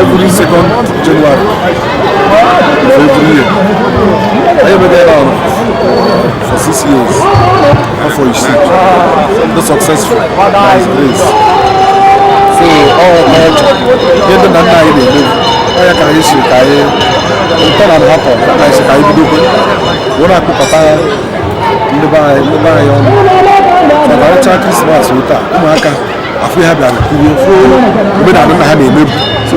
every second January of every year. Anyị emego ebe ahụ for 6 years, afọ 6, dị successful by His grace. So ọ culture ihe ndị nna nna anyị na-emebu, ọ ya ka anyị siri ka anyị ntọ na hapụ ka anyị si ka anyị bidokwe wee na-akpọkọta ndị be anyị ọnụ maka ọcha Krismas taa. Ụmụaka afọ ha bịara kwurie fụ omenala nna ha na-emebu. So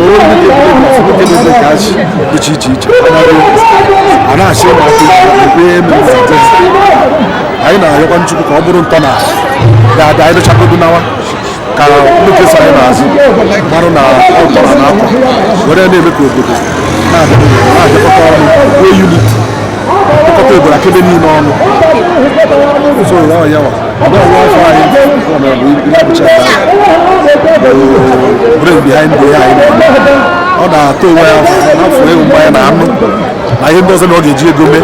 ka achị dịcha iche iche a na-achị ụmụaka ekwe emere anyị na-arịọkwa Chukwu ka ọ bụrụ ntọala ga-adị anyị dochagodo nawa ka ndị kesa anyị n'azụ marụ na ọ ntọala na-akọ were na-eme ka obodo na-abịakọta ọnụ nwee unity kpọkọta obodo akebe niile ọnụ so ya yawa ndị ọrụ afọ anyị bụ Ilabuchi brain behind the ihe anyị na-eme ọ na-atọ onwe ya n'afọ ewu mmanya na anụ na ihe ndị ọzọ na ọ ga-eji ego mee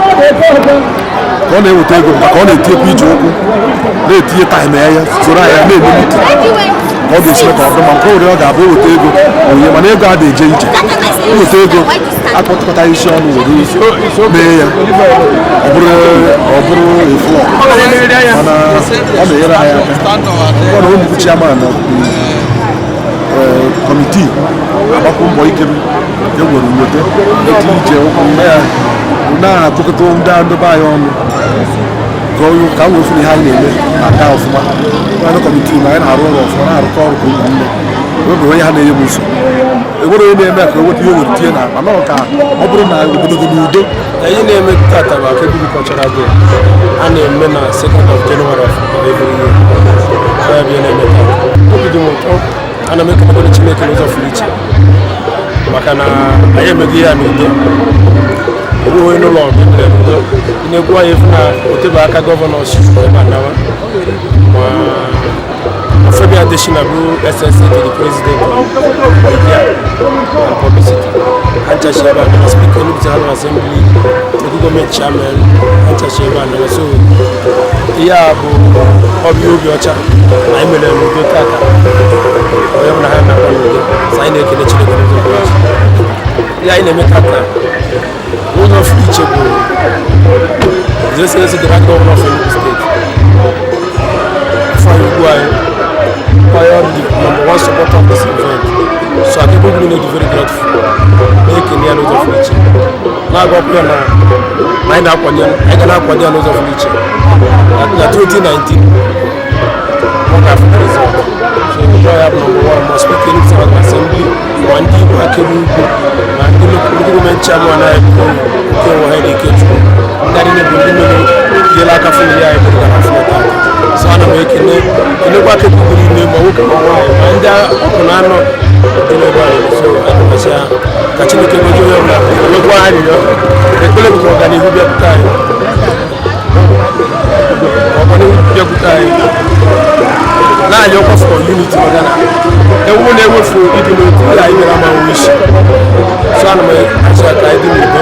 ka ọ na-eweta ego maka ọ na-etinyekwa ije ụkwụ na-etinye taịm ya soro anyị na-eme meeting ka ọ ga-esi ka ọ dị ma nke ore ọ ga-abụ eweta ego onye mana ego a na-eje ije eweta ego akpọtụkọta isi ọnụ were mee ya ọ bụrụ efu mana ọ na-enyere anyị aka ọ na ụmụ chairman na committee agbakọ mbọ ike m ewere nweta eti ije ụkwụ na-akpọkọta ndị be anyị ọnụ ka m wee fụ na ihe anyị na-eme na-aga ọfụma onye committee na anyị na-arụ ọrụ ọfụma na-arụkọ ọrụ ka ụmụnne webụrụ onye ha na-enye m nsogbu enwere onye na-eme ka eweta ihe o were tinye n'akpa nọ ka ọ bụrụ na obodo dị n'udo. Ihe na-eme tata bụ Akegbe Cultural Day a na-eme na 2nd of January of every year. Ọ ya bụ ihe na-eme tata. Obi dị m ụtọ, ana m ekelekwa Chineke n'ụzọ pụrụ iche maka na anyị emeghị ya n'udo. Onweghị onye n'ụlọ ọgụ emere n'udo. Ị na-ekwu anyị efu na otebe aka governor ebe a nawa ma Femi Adesina bụ SSA to the president on media and publicity. Hanchashi ebe a nọ, speaker Enugu State House Assembly, local government chairman, hanchashi ebe a nọ. So ihe a bụ ọbịa obi ọcha na anyị mere n'udo tata. Onye ọbụla ha na-akpọ n'udo, so anyị na-ekele Chineke n'ụzọ pụrụ iche. Ihe anyị na-eme tata n'ụzọ pụrụ iche bụ His Excellency the Right Governor of Enugu State, Ifeanyi Ugwuanyi, the number one supporter of this event. So Akegbe Ugwu niile dị very grateful na-ekene ya n'ụzọ pụrụ iche na-agwakwa ya na anyị na-akwado anyị ga na-akwado ya n'ụzọ pụrụ iche na 2019 ọ ga-afụ result. So ọ ya bụ number one ma speaker Enugu State Assembly ma ndị Igbo Akegbe Ugwu ma ndị local government chairman anyị bụ Okenwa Henry Ikechukwu ndị adị na-ebu ndị mere nyere aka fụ na ihe anyị mere gara afụ na tata. So ana m ekene kenekwa Akegbe Ugwu niile ma nwoke ma nwaanyị ma ndị ọkụ na anọ dị n'ebe anyị. So ana m asị ha ka Chineke gozie onye ọbụla nwekwa arịrịọ ekpere bụ ka ọganihu bịakwute anyị ọganihu bịakwute anyị na-arịọkwa for unity maka na ewu na-ewefu ịdị n'otu ihe anyị mere ama nwe isi. So ana m asị ka anyị dị n'udo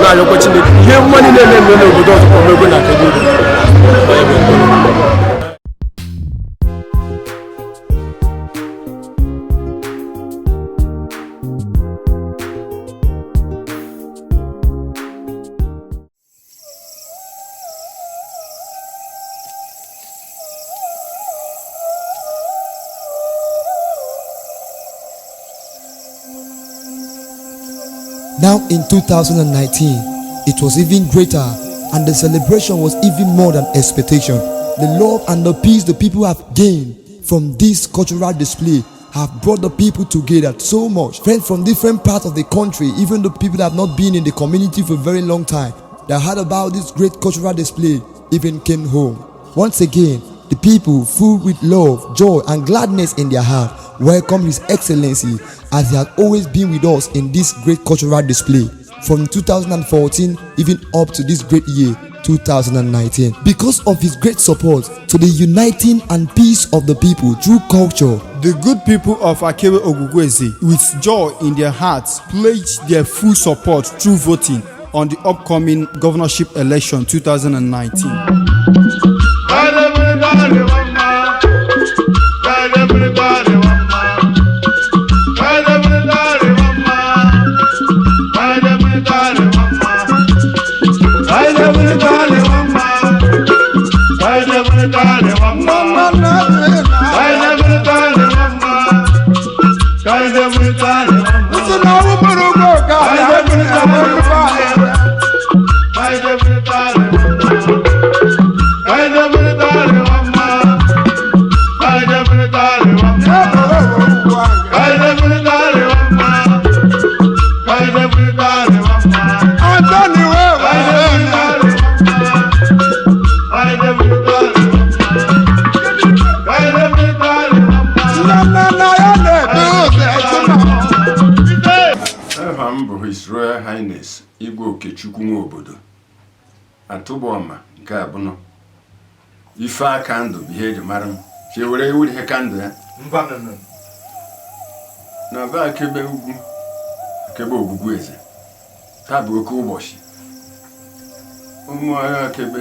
na-arịọkwa Chineke ihe mma niile na-eme n'obodo ọzọ ka o megwe na Akegbe Ugwu. Now in 2019, it was even greater and the celebration was even more than expectation. The love and the peace the people have gained from this cultural display have brought the people together so much. Friends from different parts of the country, even the people that have not been in the community for a very long time, that heard about this great cultural display, even came home. Once again, the people, full with love, joy, and gladness in their heart, welcomed His Excellency as he has always been with us in this great cultural display from 2014 even up to this great year 2019. Because of his great support to the uniting and peace of the people through culture, the good people of Akegbe Ogwugwueze, with joy in their hearts, pledged their full support through voting on the upcoming governorship election 2019. M bụ His Royal Highness Igwe Okechukwu Nwobodo Atụgbọma nke abụnọ. Ife aka ndụ bụ ihe eji mara m. Chi were ewere ihe ka ndụ ya na be Akebe Ugwu, Akebe Ogwugwu Eze. Taa bụ oke ụbọchị. Ụmụ agha Akebe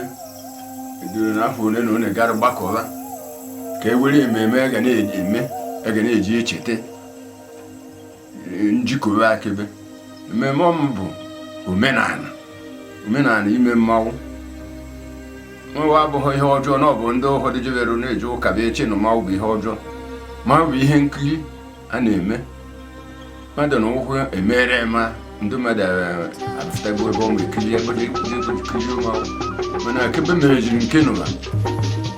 eduru n'afọ ole na ole gara gbakọba ka e were ememe a ga na-eme, a ga na-eji echeta njikọba Akebe. Mmemme ọm bụ omenala, omenala ime mmanwụ. Mmanwụ abụghị ihe ọjọọ, na ọ bụ ndị ụfọdụ jebere na-eje ụka bụ eche na mmanwụ bụ ihe ọjọọ. Mmanwụ bụ ihe nkiri a na-eme mmadụ na ụkwụ emere ma ndị mmadụ abụfụtago ebe ọ ekiri ebe kiri mmanwụ. Mana Akebe merejiri nke nụma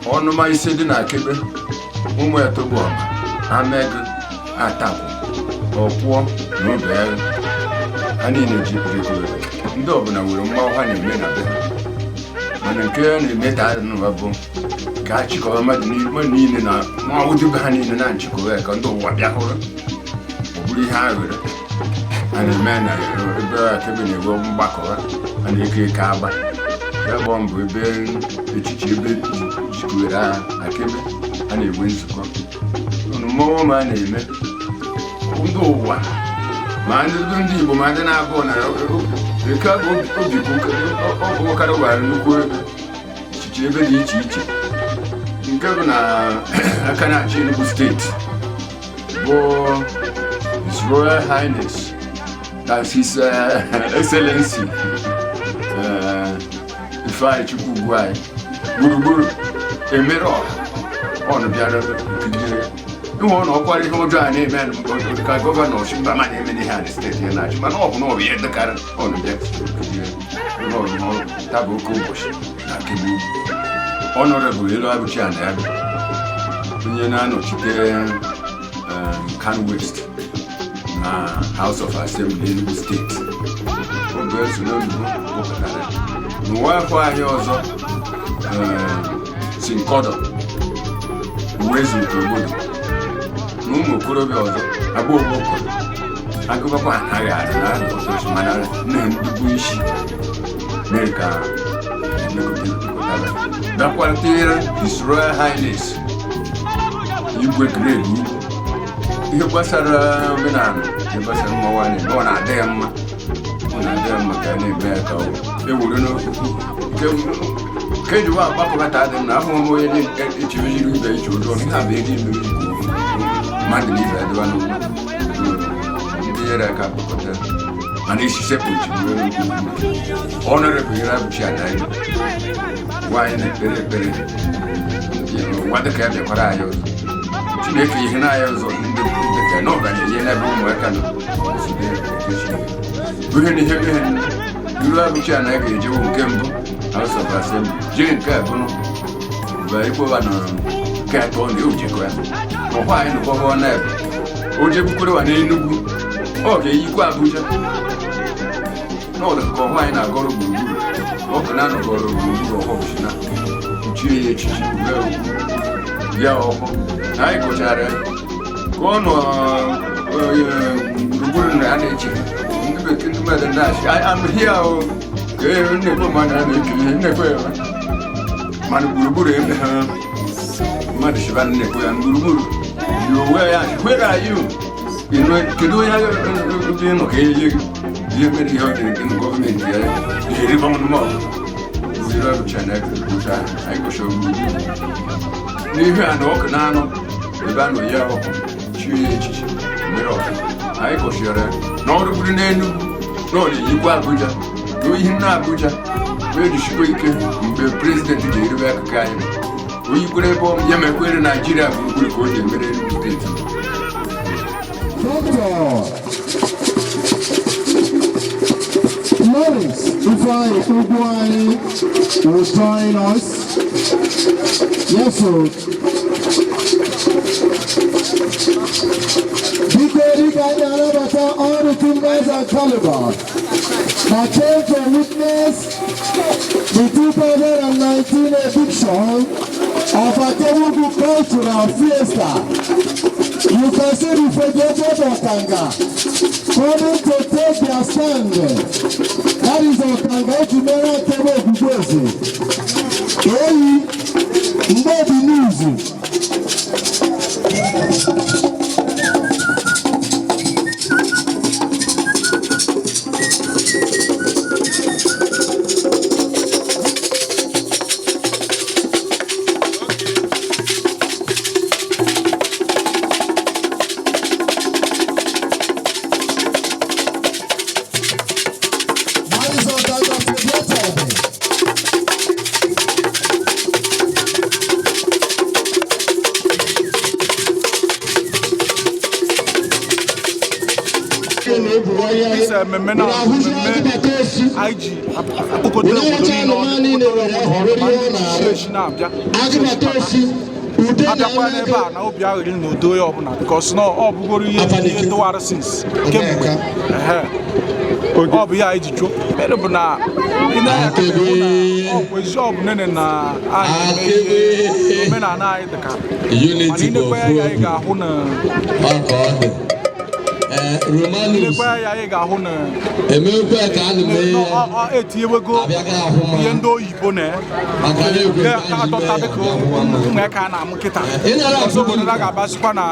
ọnụma ise dị na Akebe: ụmụ Etogbuọma, Amegu, Atakwu, Ọkwụọ na Obiagha. Ha niile ji jikọrọ ndị ọbụla nwere mmanwụ ha na-eme na be ha. Mana nke a na-eme taa n'ụwa bụ ka a chịkọba mmadụ niile na mmanwụ dịbe ha niile na nchịkọba ya ka ndị ụwa bịa hụrụ. Ọ bụrụ ihe aghụghọ a na-eme na ebe Akebe na-enwe mgbakọ a na-eke eke agba ebe ọ bụ ebe echiche ebe jikọrọ Akebe a na-enwe nzukọ. Unu mmọnwụ ma a na-eme ndị ụwa, ma ndị Igbo ma ndị na-abụ na eke bụ obi ọbụkarị gwara nnukwu ebe echiche ebe dị iche iche. Nke bụ na aka na-achị Enugu Steeti bụ His Royal Highness, that's His Excellency Ifeanyi Chukwu Ugwuanyi gburugburu emere ọha ọnụ bịara nkiri ịhụ na ọkwara ihe ọjọọ a na-eme ka gọvanọ Chimba na-eme n'ihe a na steeti ya na-achị. Mana ọ bụ na ọ bụ ihe dịkarị ọnụ bịa nkiri n'ọrụ taa bụ oke ụbọchị na Akebe Ugwu. Honorable Elu Anaebe, onye na-anọchite Nkanu West na House of Assembly Enugu Steeti, oge eso n'oyibo kpọpụtara n'ụwa afọ anyị ọzọ si nkọdọ uwe ezuke obodo na ụmụ okorobịa ọzọ agba ogboko agụbakwa anaghị adị na ọzọ. Mana nne ndụbụ isi mere ka emekọtara bịakwalitere His Royal Highness Igwe Greg Ugwu. Ihe gbasara omenala, ihe gbasara mmanwụ a na-eme, ọ na-adị ya mma, ọ na-adị ya mma ka a na-eme ya ka ewere n'okwu nke ejiwa agbakọbata dị m na ahụghị m onye na-echewejiri ibe iche ụjọ. Ihe a bụ ego ime mmadụ na ibe adịba n'ụwa ndị nyere aka kpọkọta. Mana isi sekpụ Honorable Irabuchi Anaedo nwaanyị na-ekpere ekpere ụwa dịka ya bịakwara anyị ọzọ. Chineke ihe na anyị ọzọ ndị dịka na ọ ga na-enye n'ebe ụmụaka nọ ozugbo eke Chineke bụ ihe na ihe mere Irabuchi Anaedo ga-ejewo nke mbụ House of Assembly, jee nke abụọ mgbe ikwewa na nke atọ na ejekọ ya ọkwa anyị nụkọba na ebe o jebukwere wa n'Enugwu, ọ ga-eyikwa Abuja n'ọdụ ka ọhụ anyị na-agọrọ gburugburu ọkụ na-anọgọrọ gburugburu ọhụ bụchina kpuchie ya echichi uwe ya ọhụ na anyị gụchara ya ka ọ nọ gburugburu na a na-eche ndị bekee ndị mmadụ ndị achị I'm here o ka e nnekwe mmadụ a na-ekiri ihe nnekwe ya mana gburugburu ebe ha mmadụ shiba nnekwe ya gburugburu yi onwe ya, "Where are you?" Kedu onye ndị nọ ka enye gị ihe mere ihe ọ dị nke gọọmenti ya na-eriba ọnụma anyị gụcha gburugburu n'ihu a na ọkụ na-anọ ebe a nọ ya ọkụ chie ya echichi mere ọka anyị gụchara na ọrụ buru n'Enugwu na ọ na-eyikwa Abuja na ihe na Abuja wee jisikwa ike mgbe president ji eribe akụkụ anyị o yikwere ebe ya mekwere Naijiria gburugburu ka o ji emere Enugu Steeti. Dr. Lawrence Ifeanyi Ugwuanyi will join us. Yes, sir. Biko, dịka anyị na-anabata all the timbers and caliber that came to witness the 2019 edition of Akebugwu Cultural Fiesta. You can see the Federated Okanga coming to take their stand. That is Ọkanga Ejimere Akebe Okwukwe. Eyi, Mgbe News. That is Ọkanga Obiatọbe. This mmemme na mmemme anyị ji akpọkọta obodo niile ọnụ, kpọkọta obodo ma ndị isi echi na-abịa abịakwa n'ebe a na obi aghịrị na udo ya ọbụla, because na ọ bụgoro ihe dụwara since kemgbe. Ehe. Ọ bụ ya anyị ji jụọ mere bụ na ị na-anya kịta ịhụ na ọ bụ ezi, ọ bụ nene na anyị na-eme ihe omenala anyị dịka, mana ịnekwa ya, anyị ga-ahụ na ịnekwa ya, anyị ga-ahụ na etinyewego ihe ndị oyibo na ka adọta dịka ụmụaka a na-amụ kịta ọzọ. Obodo a ga-abazikwa na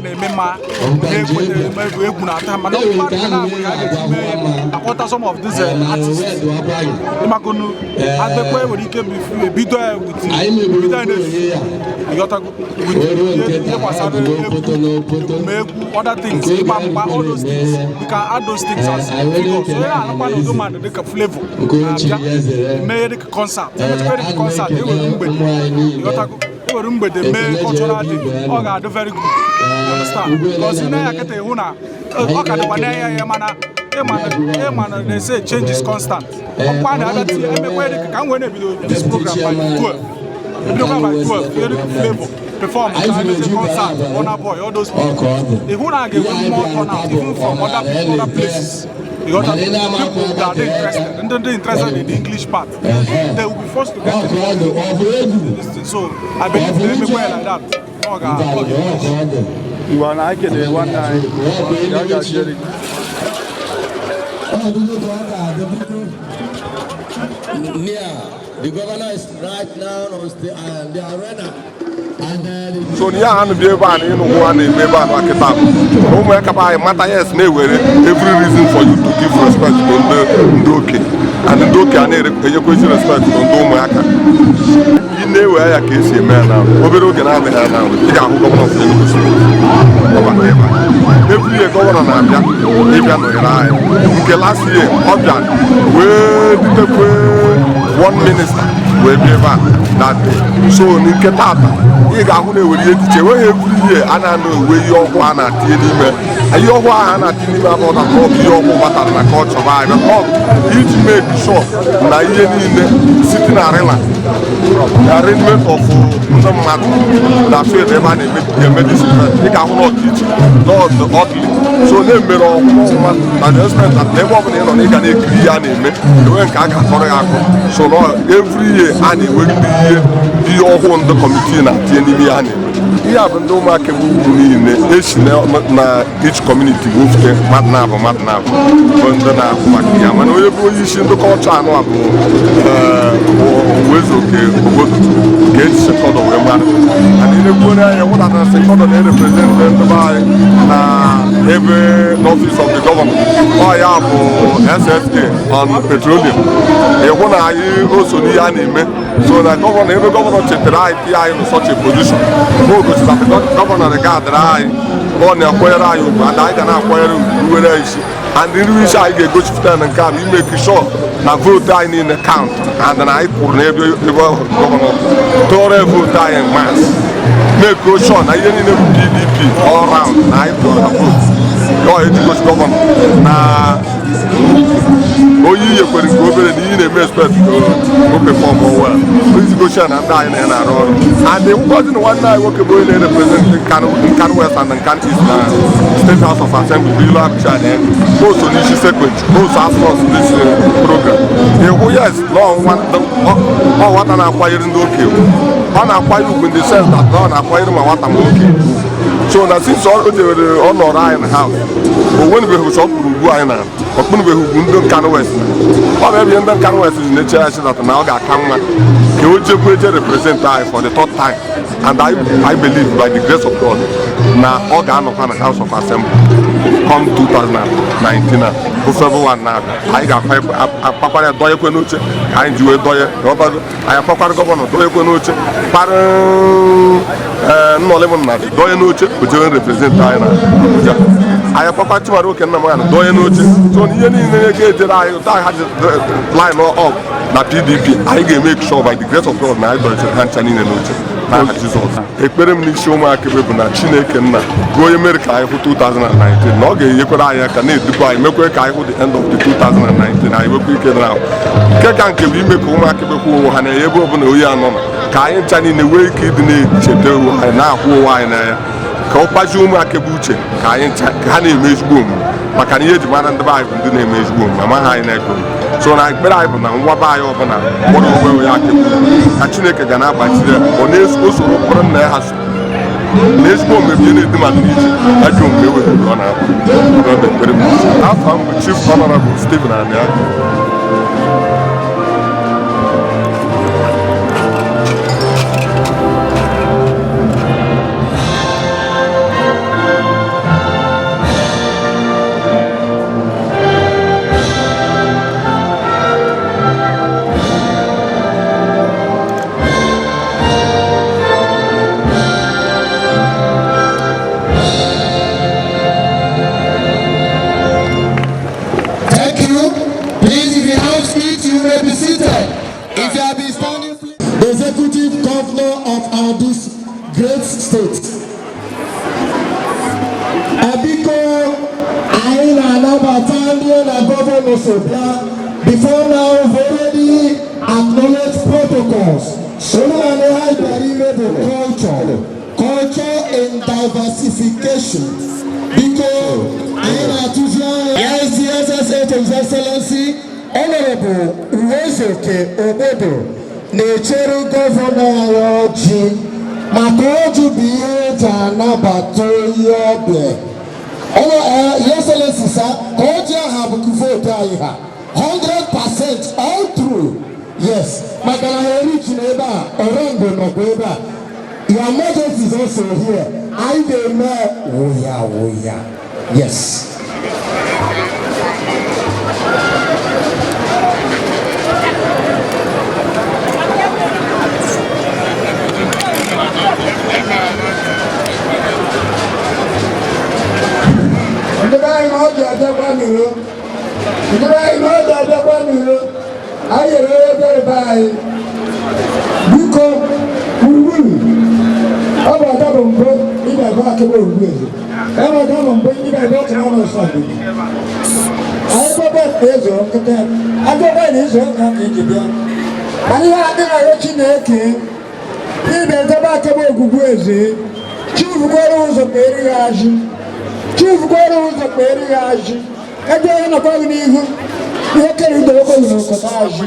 na-eme mma na-ekweta egwu egwu na-ata, mana ọkpụkpa dị na abụ ka a ga-eji mee ya, akpọta some of these artists ịmakonu adekwa nwere ike ebido ya with ebido ya n'efu, ịghọtago, with ihe gbasara egwu, egwu, other things, ịgba mgba, all those things. We can add those things as figures. So ya anakwa na udo mmadụ dịka flavor na-abịa mee dịka concert, emechakwa dịka concert, ewere mgbede, ịghọtago, ewere mgbede mee cultural day. Ọ ga-adị very good, you understand? Because ị na-ya kịta ịhụ na ọ ka dịkwa na ya, mana ịma na they say change is constant. Ọkwa na-abịa tinye emekwa dịka ka m wee na-ebido this program by 12, ebidokwa by 12, ihe dịka Flavor perform ka emezi concert, Burna Boy, all those people. Ịhụ na a ga-enwe more turnout even from other people, other places. You got people that are interested, and they're interested in the English part. They will be forced to get it. This thing. So I believe they make well like that. Ọ ga- Ngwa na anyị kelere nwanne anyị ya ga-achiere gị. Near the governor is right now on the arena and the So na ya ha bịa ebe a na ịnụ hụ a na-eme ebe a na kịta bụ na ụmụaka be anyị mata, yes, na-ewere every reason for you to give respect to ndị okenye, and ndị okenye a na-enyekwezi respect to ndị ụmụaka. Ị na-ewe ya ka esi eme ya na obere oge na-adịghị anya, ị ga-ahụ governor of Enugu State ọbata ebe a. Every year governor na-abịa ịbịa nọnyere anyị. Nke last year, ọ bịa wee dutekwe one minister wee bịa ebe a that day. So nke tata, ị ga-ahụ na ewere ihe dị iche enweghị. Every year a na-anọ ewe ihe ọhụụ a na-atinye n'ime. Ihe ọhụụ ahụ a na-atinye n'ime abụọ na ọ bụ ihe ọhụụ batara na culture anyị, ọ iji make sure na ihe niile site na arena arrangement of ndị mmadụ na field ebe a na-eme this event. Ị ga-ahụ na ọ dị iche na ọ dị orderly, so na-emere ọhụma ọhụma na the extent that na ebe ọbụla ị nọ na ị ga na-ekiri ihe a na-eme, enwe nke a ga-akọrọ ya akọ. So na every year a na-enwerịrị ihe ọhụụ ndị committee na-atinye n'ime ihe a na-eme. Ihe a bụ ndị ụmụaka bụ ugwu niile esi na each community wofute mmadụ na-abụ bụ ndị na-ahụ maka ya, mana onye bụ onye isi ndị culture anụ a bụ Uwezuoke obodo ka eji Sekodo wee mara. And ilekwuore anya hụ na Sekodo na-erepresent ndị be anyị na ebe n'office of the governor, ọ ya bụ SSA on petroleum. Ịhụ na anyị o so n'ihe a na-eme, so na governor, ebe governor chetara anyị tinye anyị na such a position, o gosiri na governor regadịrị anyị, ọ na-akwanyere anyị ugwu, and anyị ga na-akwanyere ugwu, ruwere isi. And nru isi anyị ga-egosipụta na nke a bụ imake sure na vote anyị niile count, and na anyị kwụrụ n'ebe ebe governor tụọrọ vote anyị mass, make sure na ihe niile bụ PDP all round na anyị tụọrọ na vote. Ọ ejigosi governor na onye ihe kwere nke obere na ihe na-eme expect ka o perform well, izigosi ya na ndị anyị na-arụ ọrụ. And ngozi na nwanne anyị nwoke bụ onye na-represent Nkanu West and Nkanu East na State House of Assembly bụ Ilu Abuja na o so n'isi secretary o so sponsor this program. Ịhụ, yes, na ọ nwata na-akwanyere ndị okenye, ọ na-akwanye ugwu in the sense that na ọ na-akwanyere ma nwata ma okenye. So na since o jewere ọ nọrọ anyị na house O nwenubeghị ụchọ ọ kpụrụ ugwu anyị na ọ kpụnubeghị ugwu ndị Nkanu West. Ọ bụ ebe ndị Nkanu West ji na-eche ya chidata na ọ ga-aka mma ka o jekwu eje represent anyị for the third time. And I believe by the grace of God na ọ ga-anọkwa na House of Assembly come 2019 a bụ February na-abịa. Anyị ga-akpakwara ya dọnyekwe n'oche ka anyị ji wee dọnye ọbago. Anyị akpakwara gọvanọ dọnyekwe n'oche, kpara nnọlị m na dọnye n'oche, o jewe represent anyị na Abuja. Anyị akpakwa Chimaroke Nnamani dọnye n'oche. So na ihe niile ga-ejere anyị ụtọ ha ji line up na PDP, anyị ga-eme sure by the grace of God na anyị dọnyechere ha ncha niile n'oche n'aha Jizọs. Ekpere m n'isi ụmụaka bụ na Chineke nna bụ onye mere ka anyị hụ 2019, na ọ ga-enyekwara anyị aka na-edukwa anyị, mekwe ka anyị hụ the end of the 2019, anyị nwekwa ike na nke ka nke bụ ime ka ụmụaka bekwa onwe ha na ebe ọbụla onye anọ nọ, ka anyị ncha niile nwee ike ịdị na-echeta onwe anyị, na-ahụ onwe anyị n'anya, ka ọ kpazie ụmụaka bụ uche, ka anyị ncha ka ha na-eme ezigbo omume, maka na ihe eji mara ndị be anyị bụ ndị na-eme ezigbo omume, amaghị anyị na-eke. So na ekpere anyị bụ na nwa be anyị ọbụla kpọrọ onwe ya aka, ka Chineke ga na-agbachiri ya, ọ na-esoro mkpọrọ nna ya ha so na ezigbo omume bụ ihe na-edu mmadụ n'ije, ajọ omume ewegoro ọ na-apụ. Ọ bụ ekpere m. Afọ m bụ Chief Honorable Stephen Aniagu. Thank you. Please, if you have seat, you may be seated. If you have been standing, please. The executive governor of our this great state. Biko, anyị na-anabata ndị na gọvanọ so bịa. Before now, we've already acknowledged protocols. Omenala ha bịara ime bụ culture. Culture in diversification. Biko, anyị na-atụzi anya. Yes, SSA to His Excellency, Honorable Uwezoke Obodo na-echere gọvanọ anyị ọjị, maka ọjị bụ ihe eji anabata onye ọbịa. Ọnụ Your Excellency, sir, ka ọjị aha bụ vote anyị ha 100% all through. Yes, maka na ha erichi na ebe a, Orengo nọkwa ebe a. Your Majesty is also here. Anyị ga-eme wụya wụya. Yes. Ndị be anyị na ọ ji abịakwa n'iro, ndị be anyị na ọ ji abịakwa n'iro, anyị nyere onye bịara be anyị. Biko, gburugburu ọ bụ ada bụ mbụ ịbịa ebe akịba orugbu eze, ebe ada bụ mbụ ịbịa ebe ọkụ n'ọnụ nsọ dị anyị gbaba eze nkịta ajọba na izu ụka ka iji bịa. Mana ihe adịghị arịọ Chineke ịbịa edebe akịba ogwugwu eze chifukwara ụzọ kpere ya azụ, chifukwara ụzọ kpere ya azụ. Ebe ọ nọkwa gị n'ihu, ihe kere idowekwa gị n'okota azụ,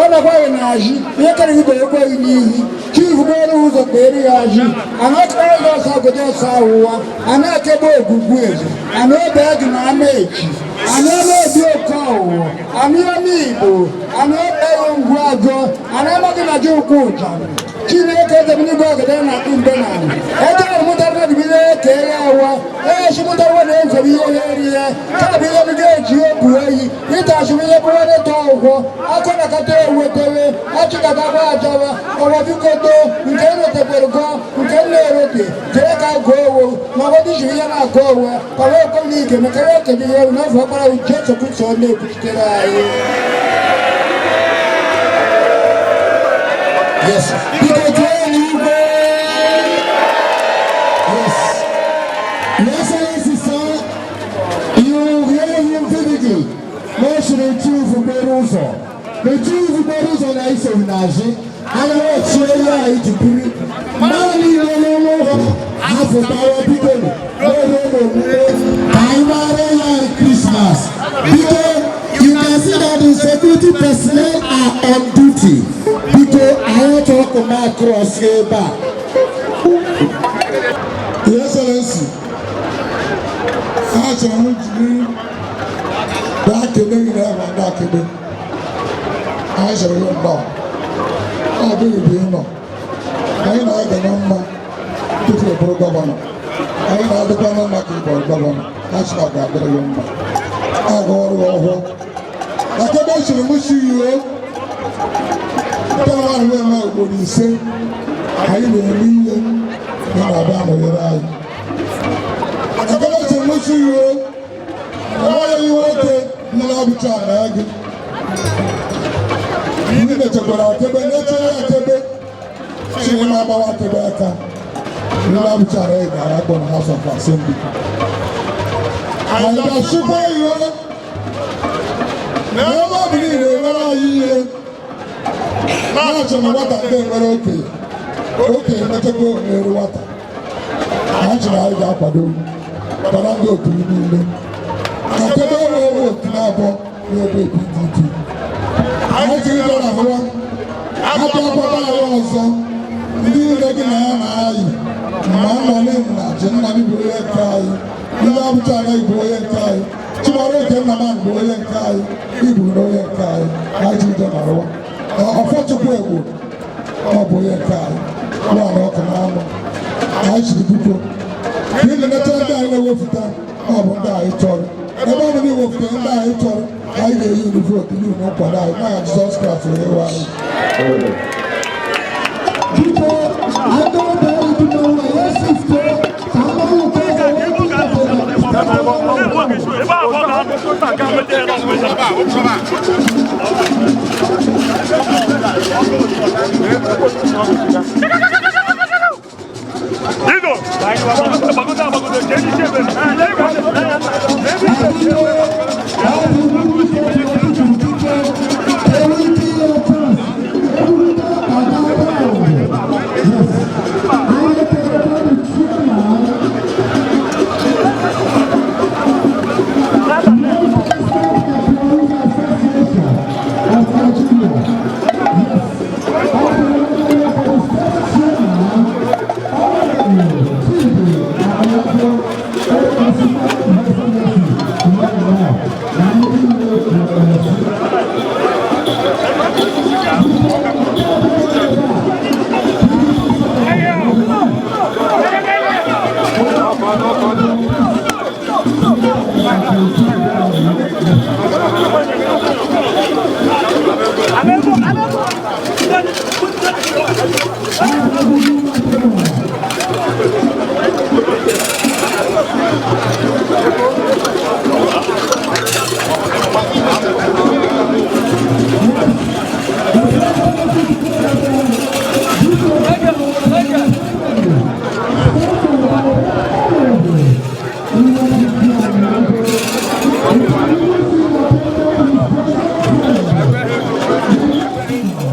ọ nọkwa gị n'azụ, ihe kere idowekwa gị n'ihu. Chifukwara ụzọ kpere ya azụ. Ana ọkara ụzọ ọsọ ogodo ọsọ awụwa ana akebe ogwugwu eze ana obe gị na ama echi ana ọma ebi oke ọwụwa ana ọma Igbo ana obe ngwu agụ ana amaghị na ji ụkwụ ụja. Chineke ezebunigwe ogede na-akpụ mgbe na ebe ahụ mụtara mmadụ bụ ihe kere awa ee chimụtara na efe ihe onye eri ya ka bụ ihe ndị ga-eji obu eyi ịta achịm ihe bụrụ onye tọọ ụgwọ akọ na kata ewetewe achịkatakwa ajawa ọwa. Biko too nke erotekwere gụọ nke m na-erote jere ka gụọ owo ma ọ bụ jiri ihe na-agụ owe ka wee kwe n'ike mekara okenye ihe ewu n'afọ ọkpara Jesu Kristo na-ekwuchitere anyị. Yes. Biko tụọ ya n'igwe. Yes. Your Excellency, sir, you hear him vividly. Na o siri chief gbere ụzọ. Na chief gbere ụzọ na isoghị n'azụ. Anaghị echi elu anyị ji biri. Mmadụ niile n'ụlọ ụlọ ha pụtawa, biko, n'oge omume ka anyị mara ya Christmas. Biko, you can see that the security personnel are on duty. Biko, anyị chọrọ ka ma cross ebe a. Your Excellency, Achọrọ m jiri bịa kelee gị na ebe ndị Akegbe. Anyị chọrọ gị nnọọ. Ọ bụghị bụ ị nọ. Anyị na-aga na mma tupu ị bụrụ gọvanọ. Anyị na-adịkwa na mma ka ị bụrụ gọvanọ. A sị na ọ ga-adịrị gị mma. Aga ọrụ gị ọhụụ. Akegbe chịrị m si iwe. Nke na nwaanyị eme ugboro 5. Anyị na-eme ihe na na-abịa anọnyere anyị. Akegbe chịrị m si iwe. Enweghị nwoke nọ n'Abuja na gị. Ndị mechekwara Akegbe na-echere Akegbe chịrị m agbawa Akegbe aka. Ndị Abuja na gị gara akpọ na House of Assembly. Anyị ga-asịkwa ihe na ebe ọ bụ niile emere anyị ihe na-achọ na nwata ndị nwere okenye okenye mechakwa omeru nwata. Anyị chọrọ anyị ga-akwado kwara ndị otu niile. Akegbe enweghị otu na-abụọ na-ebe PDP. Anyị chịrị ịdọ na ahụwa abịakwata ahụ ọzọ ndị niile gị na ya na-ayị ma nna m na ji nna m bụ onye nke anyị, ndị Abuja anaghị bụ onye nke anyị, Chimara oke nna m bụ onye nke anyị, ibu na onye nke anyị. Anyị chịrị ịdọ na ahụwa Ọfọchukwu Egbo ọ bụ onye nke anyị nwa na ọkụ na anụ. Anyị chịrị biko ka ị na-eleta ndị anyị na-ewepụta ọ bụ ndị anyị chọrọ. Ebe ọ bụ na iwepụta ndị anyị chọrọ, anyị ga-eyi unu vootu n'ihi na nkwado anyị n'aha Jizọs Kraịst onye nwe anyị. Biko, ndị ọbịa anyị dị n'ụlọ ya sifte ka mmanwụ nke ọzọ wee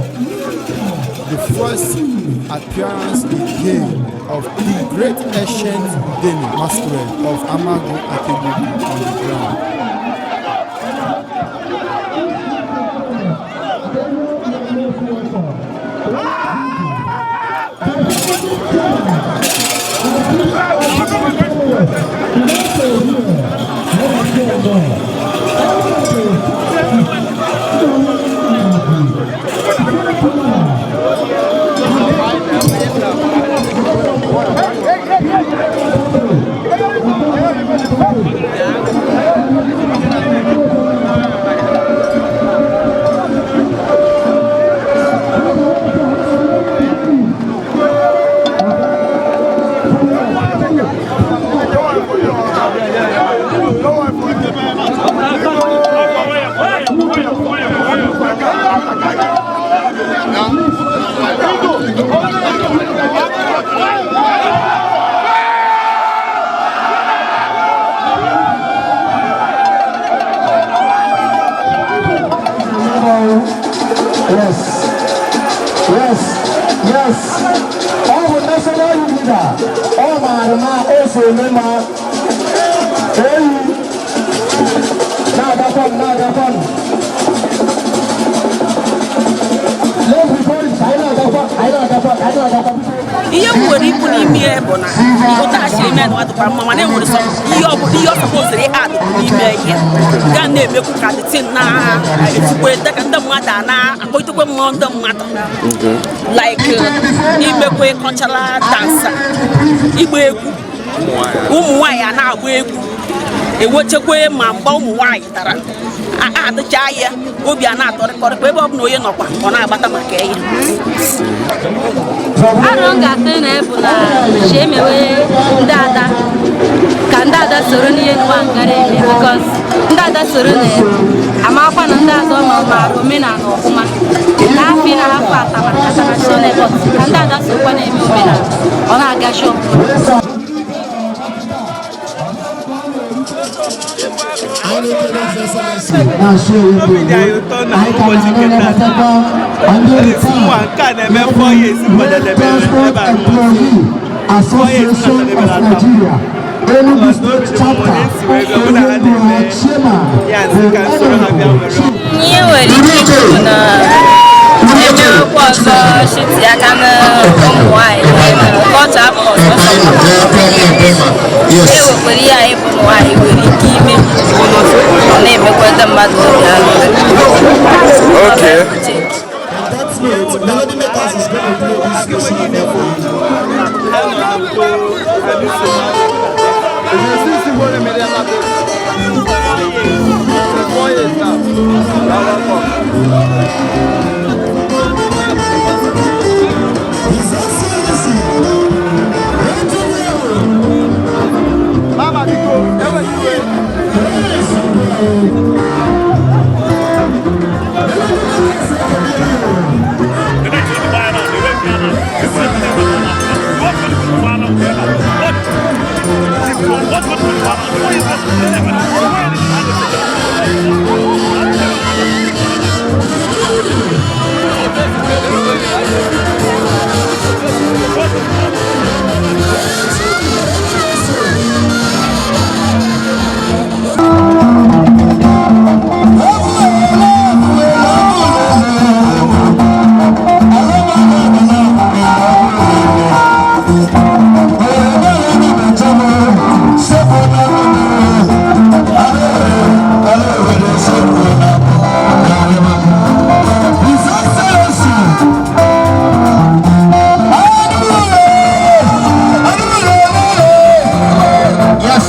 The first appearance again of the great ancient Udene masquerade of Amagu Akegbe on the ground. Yes. Yes. Yes. Ọ bụ national youth leader. Ọ maara na o so eme ma eyi na-agakwa m na-agakwa m. Let's be going. Anyị na-agakwa, anyị na-agakwa, anyị na-agakwa. Ihe m nwere ikwu n'ime ya bụ na ụta ime na dịkwa mma, mana enwere sọ ihe ọ bụla ihe ọ supposed add n'ime ihe ga na-emekwu ka the thing na-etikwe dịka ndị mmadụ a na-akpọitekwe mmụọ ndị mmadụ, like imekwe cultural dance, ịgba egwu, ụmụ nwaanyị a na-agba egwu, ewechekwe ma mgba ụmụ nwaanyị dara adịcha ya, obi a na-atọrịkọrịkwa ebe ọ bụla onye nọkwa, ọ na-agbata maka ihe. Arọ m ga-atụ na bụ na chi emewe ndị ada ka ndị ada soro n'ihe nwa ngara eme, because ndị ada soro na ya amakwa na ndị ada ọma maara omenala ọfụma na afọ na afọ atama atama but ka ndị ada sokwa na-eme omenala, ọ na-agachi ọfụma. Obi dị anyị ụtọ na ụbọchị nke tata nwa nke a na-eme 4 years kwadebere ebe a, 4 years na-akwadebere ata. Enugu State Chapter, Enugu Chairman, ya nsị ka m soro ha bịa were. Ihe nwere ike ikwu bụ na emewekwa ọzọ shiti aka na ụmụ nwaanyị kọlchọ abụghị ọsọsọ e nwekwara ihe anyị bụ ụmụ nwaanyị nwere ike ime, ọ na-emekwa ndị mmadụ obi aṅụrị. Okay. That note, Melody Makers is going to play this special event for you. 4 years now. You're welcome. His Excellency, Mama, biko, ewe iwe. His Excellency, yes.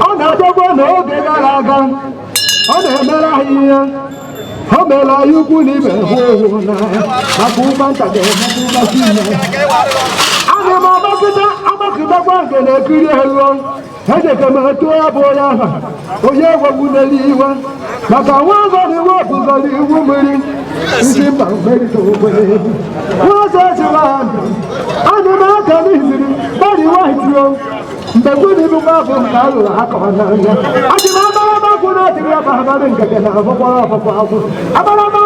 Ọ na-adọgbo n'oge gara aga, ọ na-emere anyị ihe o mere anyị ukwu na ibe hụ ohu n'anya maka ụba nta ga-emeta ụbọchị ime. Ana m agbakịta agbakịtakwa nke na-ekiri elu ejeke m etu ya bụ onye aha onye ewegbu iwe maka nwa ọzọ na iwe ọbụzọrọ iwu mmiri isi mba mmerịta okwe nwa ọzọ echila ndụ. Ana m aka n'iziri gbari waitio mgbe gwuni bụ nwa bụ nke alụrụ aka n'anya. Achị m amarama kwụ na adịghị aba amarị ngege na abụkwara ọfụfụ akwụ amarama.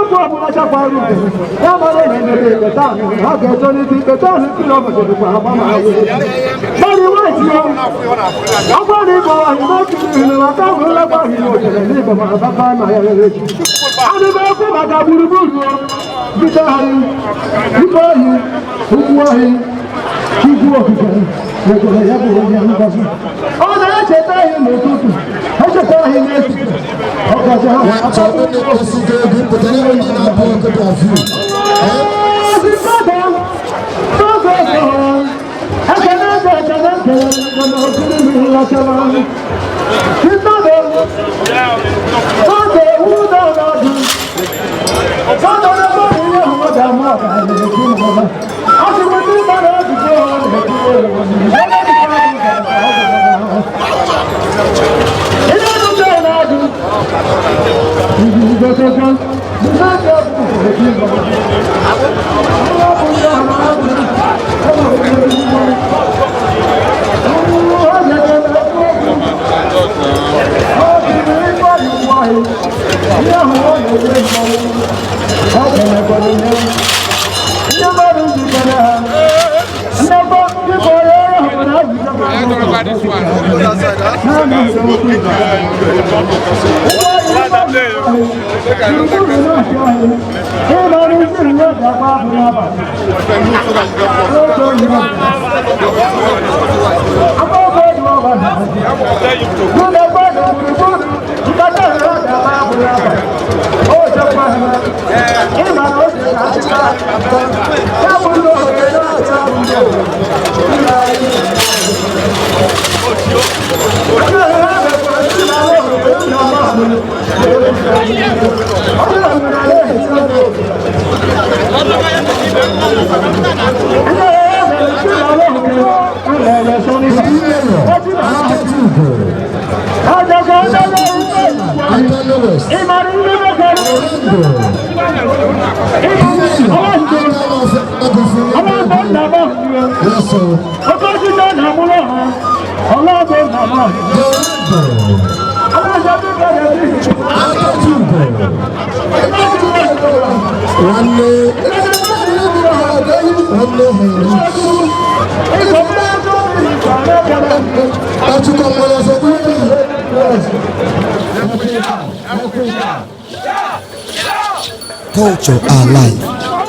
Culture our life,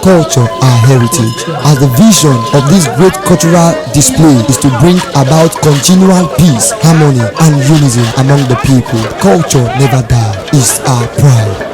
culture our heritage. As the vision of this great cultural display is to bring about continual peace, harmony, and unison among the people. Culture never dies, it's our pride.